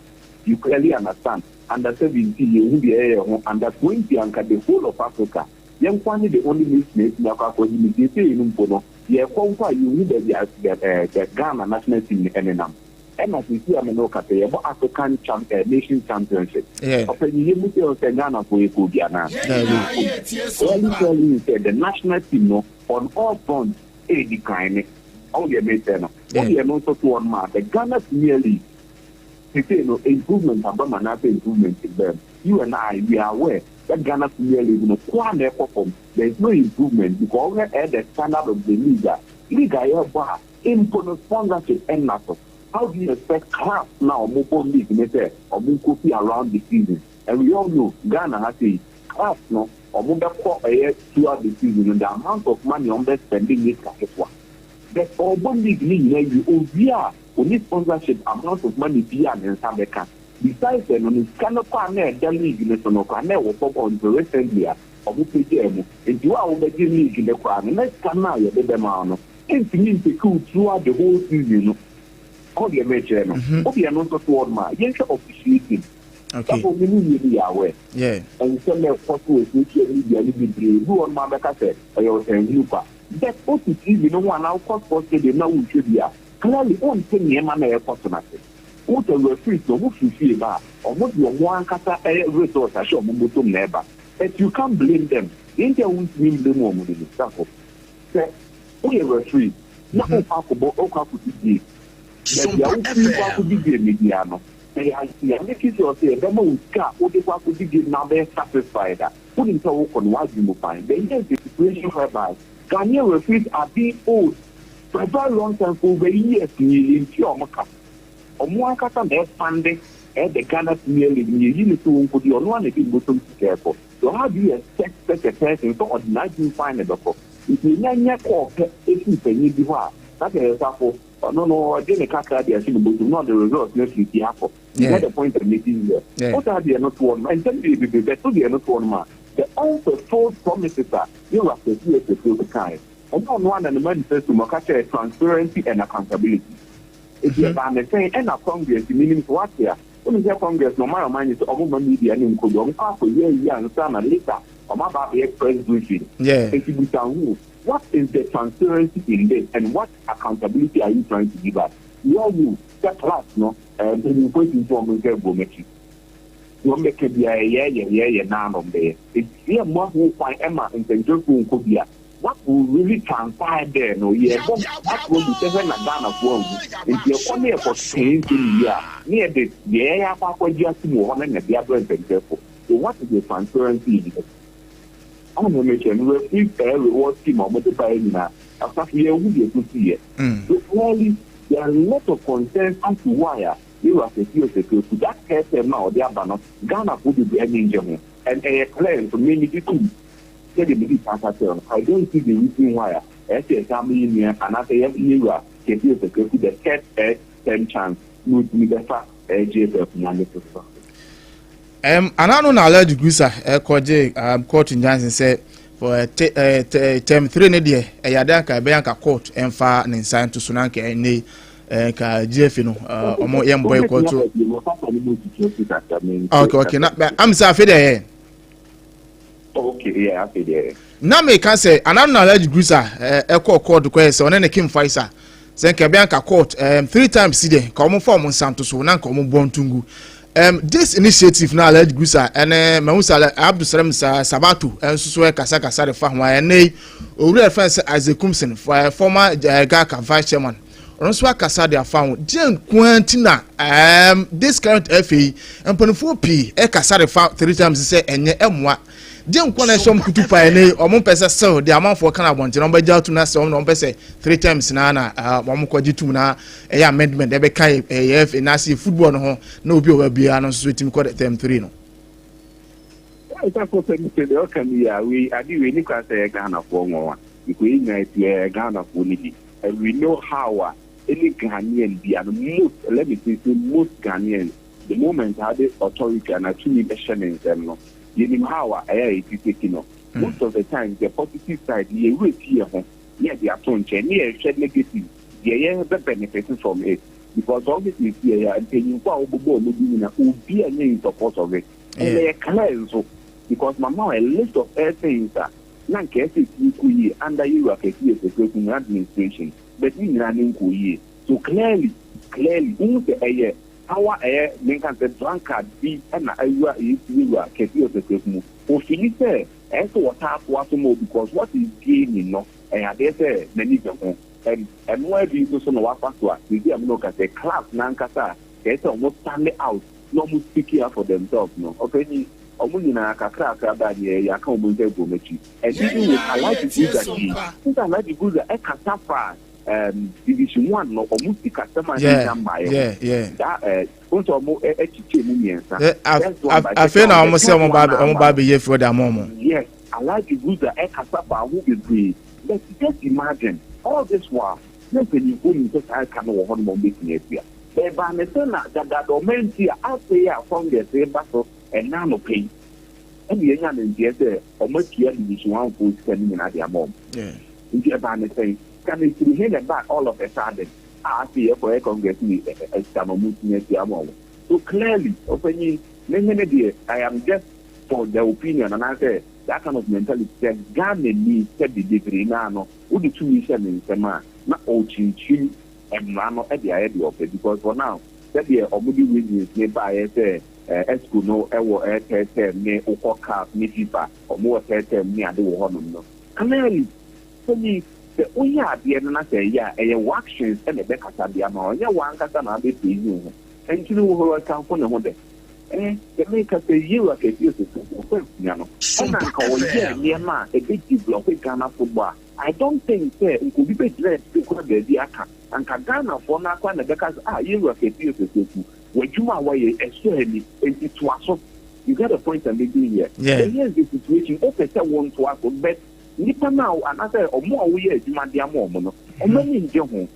you clearly understand, under 17 yehu deɛ ɛyɛ ho, under 20 anka the whole of Africa yɛn kwan ne the only nation na etumi akɔ akɔ yi ne sese yi no mpo no yɛkɔ mpo a yɛhu baabi a the Ghana national team no ɛnenam. Ɛna sisi a me no kasa yɛbɔ African champ Nation Championship, ɔpɛnyi yɛ mu sɛ ɔsɛ Ghana fo yɛ kɔ bi anaa. Clearly tell you sɛ the national team no on all fronts ɛyɛ decline ne ɔwɔ deɛ mɛsɛ no ɔdeɛ no nso to wɔn ma the Ghana Premier League sese no improvement aba ma n'asɛ improvement bɛm. You and I, we are aware that Ghana Premier League no kɔ a na ɛkɔ fam. There is no improvement because ɔhwɛ ɛyɛ the standard of the league a league a yɛbɔ a mpo no sponsorship ɛnna so. How do you expect clubs na ɔmo bɔ league ne sɛ ɔmo nkofi around the season? And we all know Ghana ha sei clubs no ɔmo bɛkɔ ɛyɛ throughout the season no, the amount of money ɔmo bɛ spend nye sika ketewa, but ɔbɔ league ne nyinaa wie owie a oni sponsorship amount of money bi a ne nsa bɛka. Besides ɛno no, sika no kɔ a na ɛda league no so no kɔ a na ɛwɔ fam until recently a ɔmo pagyaa mu. Nti wo a wobɛgye league no koraa no na sika no a yɛde bɛma wo no ntumi ntake wo throughout the whole season no. Ɔho deɛ merekyerɛ no? Wode ɛno nso to hɔ nom a, yɛnhwɛ officiating. Safo, me ne mmienu yɛ aware. Nsɛm a ɛkɔ so wɔ social media no bebree, ebi wɔ hɔ nom a bɛka sɛ ɛyɛ ɔtanhunu kwa. But wote TV no ho anaa wokɔ sports stadium na worehwɛ bi a, clearly wonte nneɛma no a ɛrekɔ so no ase. Wohu sɛ referees no, wɔfiri fie ba a, wɔde wɔn ankasa results ahyɛ wɔn bɔtɔm na ɛba. But you can't blame them. Deɛ nti a wontumi mblame wɔn no ni, Safo, sɛ woyɛ referee na wokɔ akɔbɔ wokɔ akɔdi game, baabi a wofiri kɔ akɔdi game no biara no, sɛ yɛ yɛ make sure sɛ yɛbɛma wo sika a wode kɔ akɔdi game no abɛyɛ satisfied a, wonim sɛ wokɔ no w'adwene mu fine. But here is a situation whereby Ghanaian referees are being owed for a very long time, for over years nie, yɛntua wɔn ka. Wɔn ankasa na ɛfande ɛyɛ the Ghana Premier League no, yɛyi no sɛ ɔnkɔdi, ɔno ara na ɛde mmɔtɔm sika ɛkɔ. So how do you expect such a person sɛ ɔde n'adwene fine na ɛbɛkɔ? Nti yɛnya nyɛ kɔɔ pɛ ɛfiri panyin bi hɔ a, na sɛ ɛyɛ safo, ɔno no ɔgye ne kakra de ahyɛ ne bɔtɔm na ɔde results no afiri fie akɔ. You get the point I'm making here? Wo saa deɛ no toɔ nom, nsɛm deɛ bebree bɛ to deɛ no toɔ nom a, the unfulfilled promises a Yewura Kwesi Osei kekaeɛ, ɛnyɛ ɔno ara na ne manifesto mu ɔka kyerɛɛ transparency and accountability. Enti ɛbaa ne sɛn ɛna Congress, menim sɛ woate a, wonim sɛ Congress no ɔmo ayɛ ɔmo adwene sɛ ɔmo mma media no nkɔ bi, ɔmo kɔ akɔyɛ ayi ansa na later ɔmo aba abɛyɛ press briefing. Enti bisa wo ho, what is the transparency in this and what accountability are you trying to give us? We all know sɛ class no eh, mpanyimfoɔ atintim ɔmo nsa agu ɔmo akyi. Deɛ ɔmo bɛka biara yɛɛyɛ yɛɛyɛ naa na ɔmo bɛyɛ. Enti sɛ yɛmma ho kwan ɛma nsɛnkyerɛfoɔ nkɔ bi a, What will really transpire there no yɛbɔ ato agu sɛ hwɛ na Ghanafoɔ anwu nti yɛkɔ ne yɛkɔ kɛn nsɛm wie a ne yɛde deɛ yɛyɛ akɔ akɔgye atom wɔ hɔ no na ɛde abrɛ nsɛnkyerɛfoɔ so what is the transparency in this? Ɔho nea mekyerɛ no referee ɛɛ reward scheme a wɔde baeɛ nyinaa asafo yɛnhu deɛ ɛkɔsiiɛ so clearly there are a lot of concerns as to why a Yɛwura Kwesi Osei-Kweku that third term no a ɔde aba no Ghanafoɔ bebree ani ngye ho and ɛyɛ clear nso me megye tom Sɛdeɛ medii kan ka kyerɛɛ wo no, I don't see the reason why a ɛyɛ sɛ yɛsan ma yɛn nua anaasɛ yɛ yɛn wura Keffi Osei-Kweku the third eh, term chance na ɔtumi bɛfa eh, GFA akonnwa no so so. Anaa no na Alhaji Grusah kɔgye court injunction sɛ for term 3 ne deɛ ɛyɛ adeɛ anka ɛbɛyɛ anka court ɛmfa ne nsa nto so na anka ɛnɛ yi nka GFA no ɔmo yɛ mbɔ ɛkɔ to. Okay, okay, na am sɛ afei deɛ ɛyɛ. Okay, yeah, afei deɛ. Na meka sɛ anam na Alhaji Grusah ɛkɔɔ court kɔyɛ sɛ ɔne ne King Faisal sɛ nka ɛbɛyɛ nka court three times si deɛ nka wɔn fa wɔn nsa nto so na nka wɔn bɔ ntungu this initiative na Alhaji Grusah ɛne mahu sɛ Abdulsalam Sabato nso so ɛkasakasa de fa ho a ɛnɛ yi owura ɛfɛn sɛ Isaac Kumsin former GHALCA vice chairman ɔno nso akasa de afa ho deɛ nkoa nti na this current FA yi mpanimfoɔ pii ɛkasa de fa three times sɛ ɛnyɛ ɛmoa deɛ nkoa na ɛhyɛ ɔmo kutu pa ɛnɛ ɔmo mpɛ sɛ sɛl deɛ amanfoɔ kan abɔnten ɔmo bɛgya atum na sɛ ɔmo na ɔmo pɛ sɛ three times na na ɔmo kɔ gye tum na ɛyɛ amendment ɛbɛka ɛyɛ FA na ase football no ho na obi a ɔba biara no nso so etimi kɔ term three no. Ɛsɛ kɔ sɛ sɛ deɛ ɔka no yi a wei ade wei ne kwan sɛ ɛyɛ Ghanafoɔ nwanwa because yɛn nyinaa ti ɛyɛ Ghanafoɔ no bi. And we know how a any Ghanaian bia no most let me say say most Ghanaians the moment a wode authority anaa tumi bɛhyɛ ne nsam no yɛnim how a ɛyɛ a yɛti take no most of the times the positive side no yɛn werɛ fi yɛn ho na yɛde ato nkyɛn ne yɛhwɛ negative deɛ yɛn bɛ benefit from it because ɔhwɛ siesie yɛ a mpanyinfo a wɔbobɔ wɔn din nyinaa obi a nyɛ in support of it and ɛyɛ clear nso because mama a list of air things a na nka ɛsɛ ɛtumi kɔ yie under Yewura Kwesi Osei-Kweku mu administration but ne nyinaa no nkɔɔ yie so clearly clearly wohu sɛ ɛyɛ power ɛyɛ menka no sɛ drunkard bi na awura Yewura Kwesi Osei-Kweku mu ofili sɛ ɛyɛ sɛ wɔtaa toa so more because what is gaining no ɛyɛ adeɛ sɛ n'ani gye ho and ɛno ara bi nso so na wafa so a seesei a me ne wo kasa yi clubs no ankasa a ɛyɛ sɛ wɔn stand out na wɔn speak out for themselves no ɔpanyin Ɔmo nyinaa kakrakra baa deɛ yɛaka ɔmo nsa agu ɔmo akyi. And Yɛn even with nyinaa Alhaji yɛretie Guza deɛ yi, Sompa. wohu sɛ Alhaji Guza ɛkasa faa ɛɛm division one no ɔmo sikasɛm a Yeah, ɛnnya mmaeɛ ho. yeah, yeah. That ɛɛ wohu sɛ ɔmo ɛ ɛkyekyɛɛ mu mmiɛnsa. Eh, af, First one af, by afei second na one, wɔn the sɛ third wɔn one ba na wɔn aba ba no. abɛyɛ firi ɔde ama wɔn. Yes, Alhaji Guza ɛkasa faa ho bebree. But just imagine, all this while, na mpanyinfoɔ nim sɛ saa ɛka no wɔ hɔ nom a ɔmo bɛtumi atua. But ɛbaa ne sɛ na dadaada ɔmo anti a afei a Congress reba so Ɛnnɛ anɔpa yi ɛna yɛanya no nteɛ sɛ wɔatua Division One foɔ sika no nyinaa de ama wɔn. Nti ɛbaa ne sɛn? Sika no ɛfiri he na ɛbaa all of a sudden? a afei yɛkɔyɛ congress ne sika no ɔmo tumi atua ama ɔmo. So clearly ɔpanyin me hene deɛ I am just for the opinion anaasɛ that kind of mentality sɛ Ghanani sɛbi bebree naa no wode tumi hyɛ ne nsam a na ɔkyinkyim mmara no de ayɛ deɛ ɔpɛ because for now sɛdeɛ ɔmo de reasons ne baayɛ sɛ Exco no wɔ third term ne wokɔ CAF ne FIFA ɔmo wɔ third term ne ade wɔ hɔnom no clearly sɛni sɛ woyɛ adeɛ no na sɛ ɛyɛ a ɛyɛ w'actions na ɛbɛkasa de ama wo ɛnyɛ w'ankasa na wabɛ praise wo ho ɛnti no wohoro ɛkamfo ne ho dɛ eh sɛ meka sɛ Yewura Kɛseɛ Osei ɔkɔ akonnwa no ɛna nka ɔyɛɛ nneɛma a ɛbɛ develop Ghana football a I don't think sɛ nka obi bɛgyina akyire koraa baabi aka anka Ghanafoɔ no ara koraa na ɛbɛka sɛ ah Yewura Kɛseɛ Osei Kweku w'adwuma a woayɛ yi ɛsɔ ani enti toa so you get the point I'm making here Yeah. so here's the situation wopɛ sɛ wontoa so but Nnipa no a anaasɛ wɔn a woyɛ adwuma de ama wɔn no, wɔn ani nnye ho.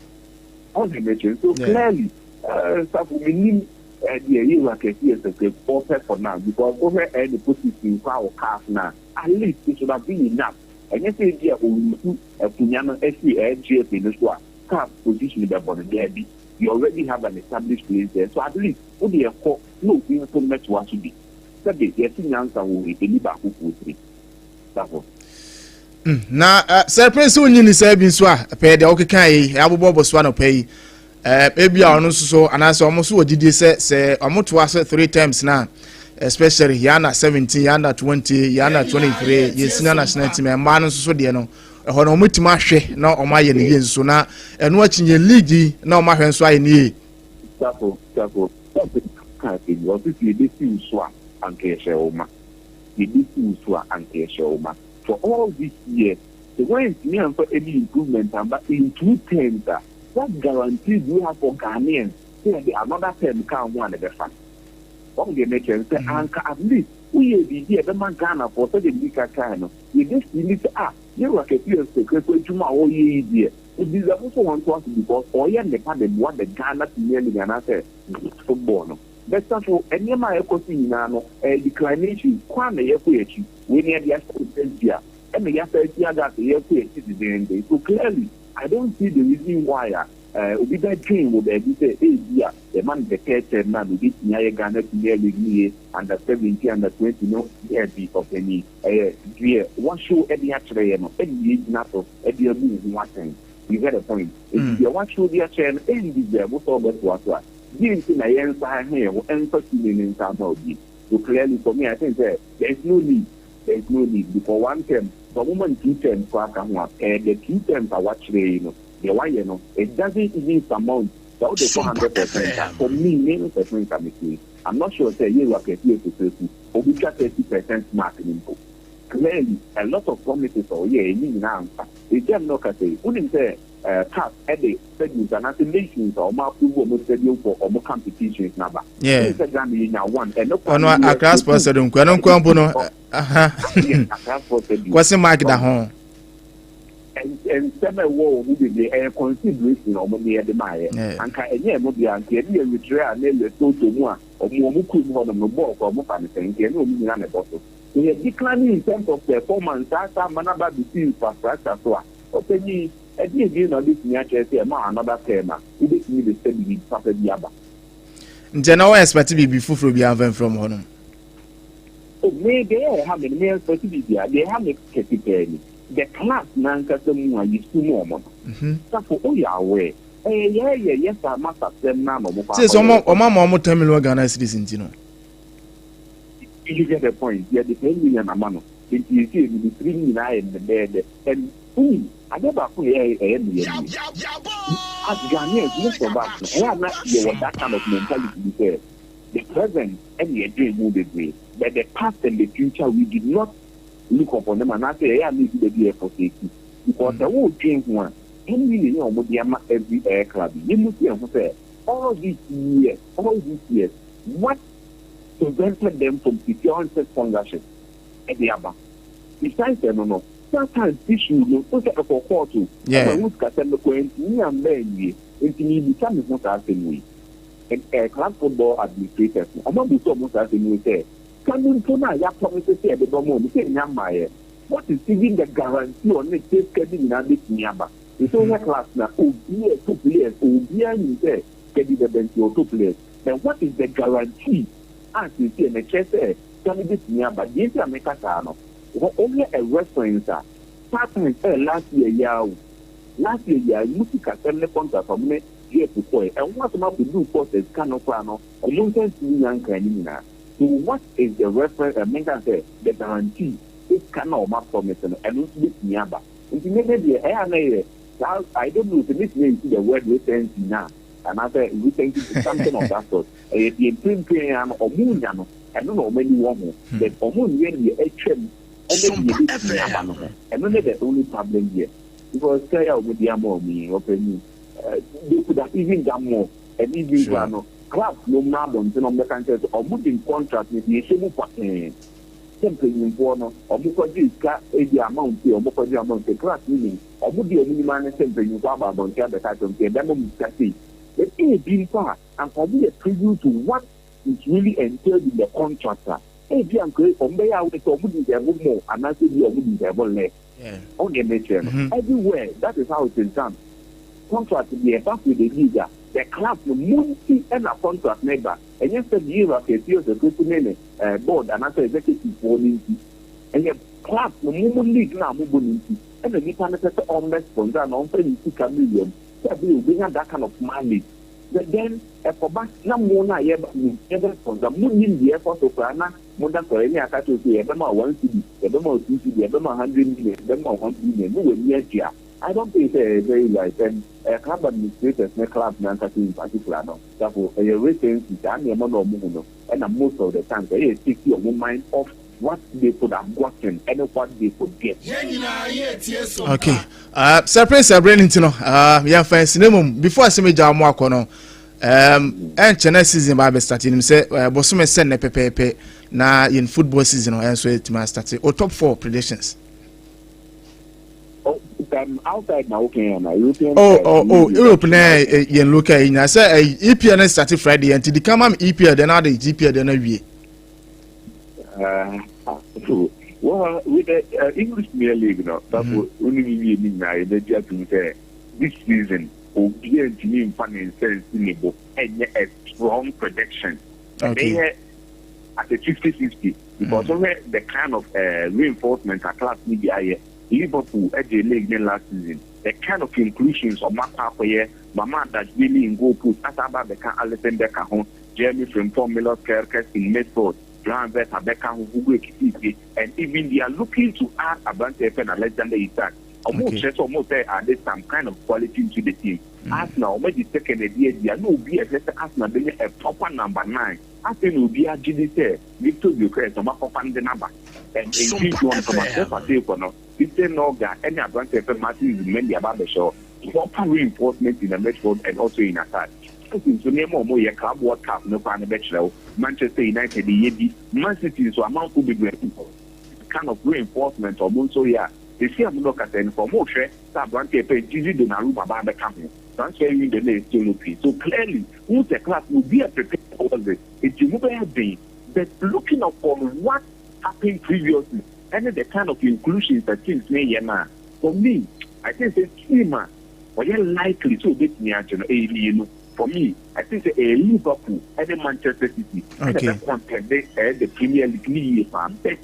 Ɔn deɛ mekyerɛ. So clearly, Safo, mennim deɛ Yehowa kɛse yɛ sɛ ɔpɛ for now because wohwɛ ɛyɛ ne position koraa wɔ CAF no a, at least it should have been enough. Ɛnyɛ sɛ ebi a ɔretu akonnwa no afiri ɛyɛ GFA no so a CAF position bɛbɔ no, daabi. You already have an established place there. So at least wo deɛ kɔ na obi nso mmɛtoa so bi. Sɛbe yɛse nyansa wɔ hɔ yi, ɛnni baakofoɔ tiri. Mm, na eh, sɛ prince wonyi ni sɛ bi nso a pɛɛ deɛ wokeka yi abobɔ bɔ so anɔpa yi eh, ebi a ɔno nso so anaasɛ ɔmo so wɔ gyidie sɛ sɛ ɔmo toa so three times na especially yɛ under 17 yɛ under 20 yɛ under 23 yɛ senior national team mmaa no nso so deɛ no ɛhɔ no ɔmo tumi ahwɛ na ɔmo ayɛ ne yie nso na ɛno akyi yɛ league yi na ɔmo ahwɛ nso ayɛ ne yie. Safo, Safo, sɛ kaa sɛ bi ɔsisi ebesi so a anka yɛhyɛ wo ma. Yɛbɛsi wo so a anka yɛhyɛ wo ma. For all this years, sɛ woantumi amfa any improvement amba in two terms a, what guarantee do you have for Ghanaians sɛ yɛde another term ka ho a na ɛbɛfa? Wahu deɛ merekyerɛ no? Sɛ anka at least woyɛɛ biribi a ɛbɛma Ghanafoɔ, sɛdeɛ medi kan kaeɛ no, yɛbɛfeeli sɛ ah, Yɛwura Kɛseɛ Nsekreko adwuma a ɔreyɛ yi deɛ, ɔdeserve sɛ ɔntoa so because ɔreyɛ nnepa de boa the Ghana Premier League anaasɛ football no. Bɛsafo, nneɛma a ɛkɔ so nyinaa no, ɛyɛ declination, kɔ a na yɛkɔ yɛn akyi. Wei no yɛde ahyɛ wo nsa nti a, ɛna yɛasan atua gas a yɛrekɔ yɛn akyi dendeenden. So clearly, I don't see the reason why a obi bɛdwen wɔ baabi sɛ ebia yɛma no the third term no a na obetumi ayɛ Ghana Premier League no yie, under 17, under 20 no, daabi, ɔpanin. Ɛyɛ deɛ wɔahyew de akyerɛ yɛn no ɛna yɛgyina so de abu wo ho atɛn. You get the point? Enti deɛ wɔahyew de akyerɛ no ɛndeserve sɛ wobɛtoa so a, Deɛn nti na yɛnsan ho yɛn ho mfa tumi no nsa mma obi? So clearly for me I think sɛ there is no need, there is no need because one term, sɛ wɔn ma no two terms koraa ka ho a, pɛɛ the two terms a wakyerɛ yi no, deɛ wayɛ no, it doesn't even surmount, sɛ wode kɔ 100% a, for me, me me percent a mete yi, I'm not sure sɛ Yewa Kwesi Osei-Kweku ɔbɛtwa 30% mark no mpo. Clearly, a lot of promises a ɔyɛɛ ne nyinaa amfa. Ɛgya me na ɔkasa yi, wonim sɛ CAF de stadiums anaasɛ nations a wɔn approve wɔn stadium for wɔn competitions no aba. Yeah. Wonim sɛ Ghana yɛnya one, ɛno kwan Ɔno no Accra Sports Stadium nko, ɛno nko mpo no. Aha. Yes, Accra Sports Stadium. Kwasi Mark da ho. Nsɛm a ɛwɔ wɔn mu bebree ɛyɛ consideration a wɔn de yɛde maayɛ. Anka ɛnyɛ ɛno deɛ anka yɛde yɛ Eritrea ne Lesotho mu a wɔn wɔn kurom hɔnom no bɔɔl koraa wɔn fa no sɛn nka ɛne wɔn nyinaa na ɛbɔ so. So yɛ declining in terms of performance saa saa ama no aba abɛsi infrastructure so a, ɔpanyin, ɛdeɛn bio na wobɛtumi akyerɛ sɛ ɛma wo another term a wobɛtumi de sɛ biribi papa bi aba? Nti ɛnɛ wo expect biribi foforɔ biara mfa mfiri wɔn hɔ nom? Oh, me deɛ ɛha me no, me expect biribiara. Deɛ ɛha me kɛse paa ni, the class no ankasa mu a yɛsum wɔn no. Safo, woyɛ aware, ɛyɛ yɛɛyɛ yɛ saa masasɛm no a na wɔn kɔ Sɛ sɛ akɔyɛ. wɔn ama wɔn 10 million Ghana cedis nti no. You get the point? Yɛde 10 million ama no, nti yɛsei no ne tirim nyinaa yɛ no dɛdɛɛdɛ. And wonim, adeɛ baako a ɛyɛ ɛyɛ me ya nie, as Ghanaians, most of us no, ɛyɛ a na yɛwɔ that kind of mentality bi sɛ, the present ɛna yɛdwen ho bebree, but the past and the future we did not look upon them, anaasɛ ɛyɛ a na ɛdu baabi a yɛ forsake. Because sɛ wodwen ho a, 10 million a wɔde ama every air club yi, yɛmmu si yɛn ho sɛ, all these years, all these years, what prevented them from securing such sponsorship ɛde aba? Besides ɛno no, sometimes issue no, wohu sɛ ɛkɔ court o, ɛma ɛho sikasɛm no kɔ, antumi amma anwie. Nti mebisa me ho saa asɛm wei, ɛ club football administrators no, wɔn abusa wɔn saa asɛm wei sɛ, ka no mpo no a yɛapromise sɛ yɛde bɛma wɔn, sɛ ɛnya mmaeɛ, what is even the guarantee on it sɛ sika no nyinaa bɛtumi aba? Nti wohwɛ class na obi a ɛtɔ players, obiara nim sɛ sika bi bɛba nti ɔtɔ players. Then what is the guarantee a seesei no ɛkyerɛ sɛ sika no bɛtumi aba? Deɛ nti a meka saa no, wohwɛ a reference a, StarTimes ɛyɛ last year yi ara o, last year yi ara mu sikasɛm ne contract a wɔn ne Jeff kɔɛ, ɛho asɛm akɔduru court a sika no koraa no wɔn nsa ntumi nnya nkaa ne nyinaa. So what is the reference, menka sɛ the guarantee sɛ sika no a wɔn apromise no ɛno nso bɛtumi aba? Nti me me deɛ ɛyɛ a na ɛyɛ saa, I don't know sɛ mɛtumi a use the word recency no a anaasɛ recency something of that sort. Ɛyɛ deɛ mprempren ara no wɔn nya no ɛno na wɔn ani wɔ ho, but wɔn nyɛ deɛ atwam ɛne deɛ ɛbɛtumi aba no ho. Ɛno ne the only problem here because sika yi a wɔn de ama wɔn yi ɔpanin, they could have even done more and even koraa no clubs no mmra abɔnten na wɔn bɛka nkyerɛ sɛ wɔn de contract no deɛ ɛhyɛ mu pɔtee sɛ mpanyinfoɔ no wɔn kɔgye sika ebi amount yi wɔn kɔgye amount yi class no nim wɔn deɛ wɔn nim ara ne sɛ mpanyinfoɔ aba abɔnten abɛka akyerɛ wɔn sɛ yɛbɛma mo sika sei, but ebi mpo a anka wɔn yɛ privy to what is really entailed in the contract a ebi anka wɔn bɛyɛ aware sɛ wɔn deserve more anaasɛ ebi a wɔn deserve less. Ɔn deɛ mekyerɛ no, everywhere that is how it is done. Contract deɛ ɛba with the league a, the clubs no mo nti na contract no ba, ɛnyɛ sɛ deɛ Raphael Theos Akuku ne ne board anaasɛ executive foɔ no nti. Ɛyɛ clubs no mo mo league no a mobɔ no nti ɛna nipa no pɛ sɛ ɔmmɛ sponsor anaa ɔmfa ne sika mmɛwura mu sɛ ɛbɛyɛ obɛnya that kind of mileage. But then ɛkɔba na mo no a yɛba mo yɛbɛ sponsor mo nim deɛ ɛkɔ so koraa na mo da sɔre ne aka kyerɛ wo sɛ yɛbɛma wo 1 cedi, yɛbɛma wo 2 cedi, yɛbɛma wo 100 million, yɛbɛma wo 1 billion ne w'ani agye a, I don't think sɛ ɛyɛ very right. And club administrators ne clubs no ankasa in particular no, safo ɛyɛ recency saa nneɛma na ɔmo hu no ɛna most of the times ɛyɛ take ɔmo mind off what they could have gotten ɛne what they could get. Okay, sɛ Prince ɛbrɛ no nti no yɛmfa nsi na mmom before asɛm agya mo akɔ no, ɛnkyɛ na season ba abɛstart. Nim sɛ bosome sɛ nnɛ pɛpɛɛpɛ na yɛn football season no ɛnso ɛtumi astart o. Top four predictions? Oh, outside na okay na European. Oh, Europe na yɛn local yi nyinaa sɛ EPL no start Friday yɛn ti di kama mi EPL deɛ na ade GPL deɛ na wie. So, well, with the English Premier League no, that's what only me ni nyinaa yɛbɛgye atum sɛ this season obiara ntumi nfa ne nsa nsi ne bo ɛnyɛ a strong prediction. Ɛbɛyɛ at a 50-50 because mm, the kind of reinforcement a class ni bi ayɛ. Liverpool ɛgye league ne last season, the kind of inclusions ɔmo akɔ akɔyɛ, Mamardashvili in goal post asa aba abɛka Alisson Becker ho, Jeremy Frimpong, Milos Kerkez in midfield, Florian Wirtz abɛka ho, Hugo Ekitike, and even they are looking to add aberanteɛ fɛ na Alexander Isak. Ɔmo kyerɛ sɛ ɔmo sɛ add some kind of quality into the team. Arsenal ɔmo agye second adi adi a na obi a ɛhwɛ sɛ Arsenal bɛnya a proper number nine. Afei na obi agye di sɛ Victor Gyokeres ɔmo akɔfa no de n'aba and mfimfini hɔ no Thomas Partey kɔ no, Christian Norgaard ɛne aberanteɛ fɛ Martin Zubimendi aba abɛhyɛ hɔ. Proper reinforcement in the midfield and also in attack. Chelsea nso nneɛma a ɔmo yɛ, Club World Cup no koraa no bɛkyerɛ wo. Manchester United yɛ bi, Man City nso amanfo bebree kind of reinforcement ɔmo nso yɛ a esi a mo no kasa no fɔ ɔmo hwɛ sɛ aberanteɛ pɛ Gigi Donnarumma ba abɛka ho. Transfer window no is still open, so clearly who sɛ class will be a prepare towards it. Eti mo bɛyɛ den, but looking upon what happened previously ɛne the kind of inclusions that teams ne yɛ na, for me, I think sɛ team a ɔyɛ likely sɛ obetumi agye no ɛyɛ mmienu. For me, I think sɛ ɛyɛ Liverpool ɛne Manchester City ɛna bɛ contend ɛyɛ the Premier League ne yie paa. But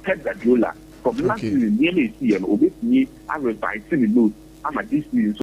Pep Guardiola from last season nneɛma esi yɛ no, obetumi a revise ne notes ama this season.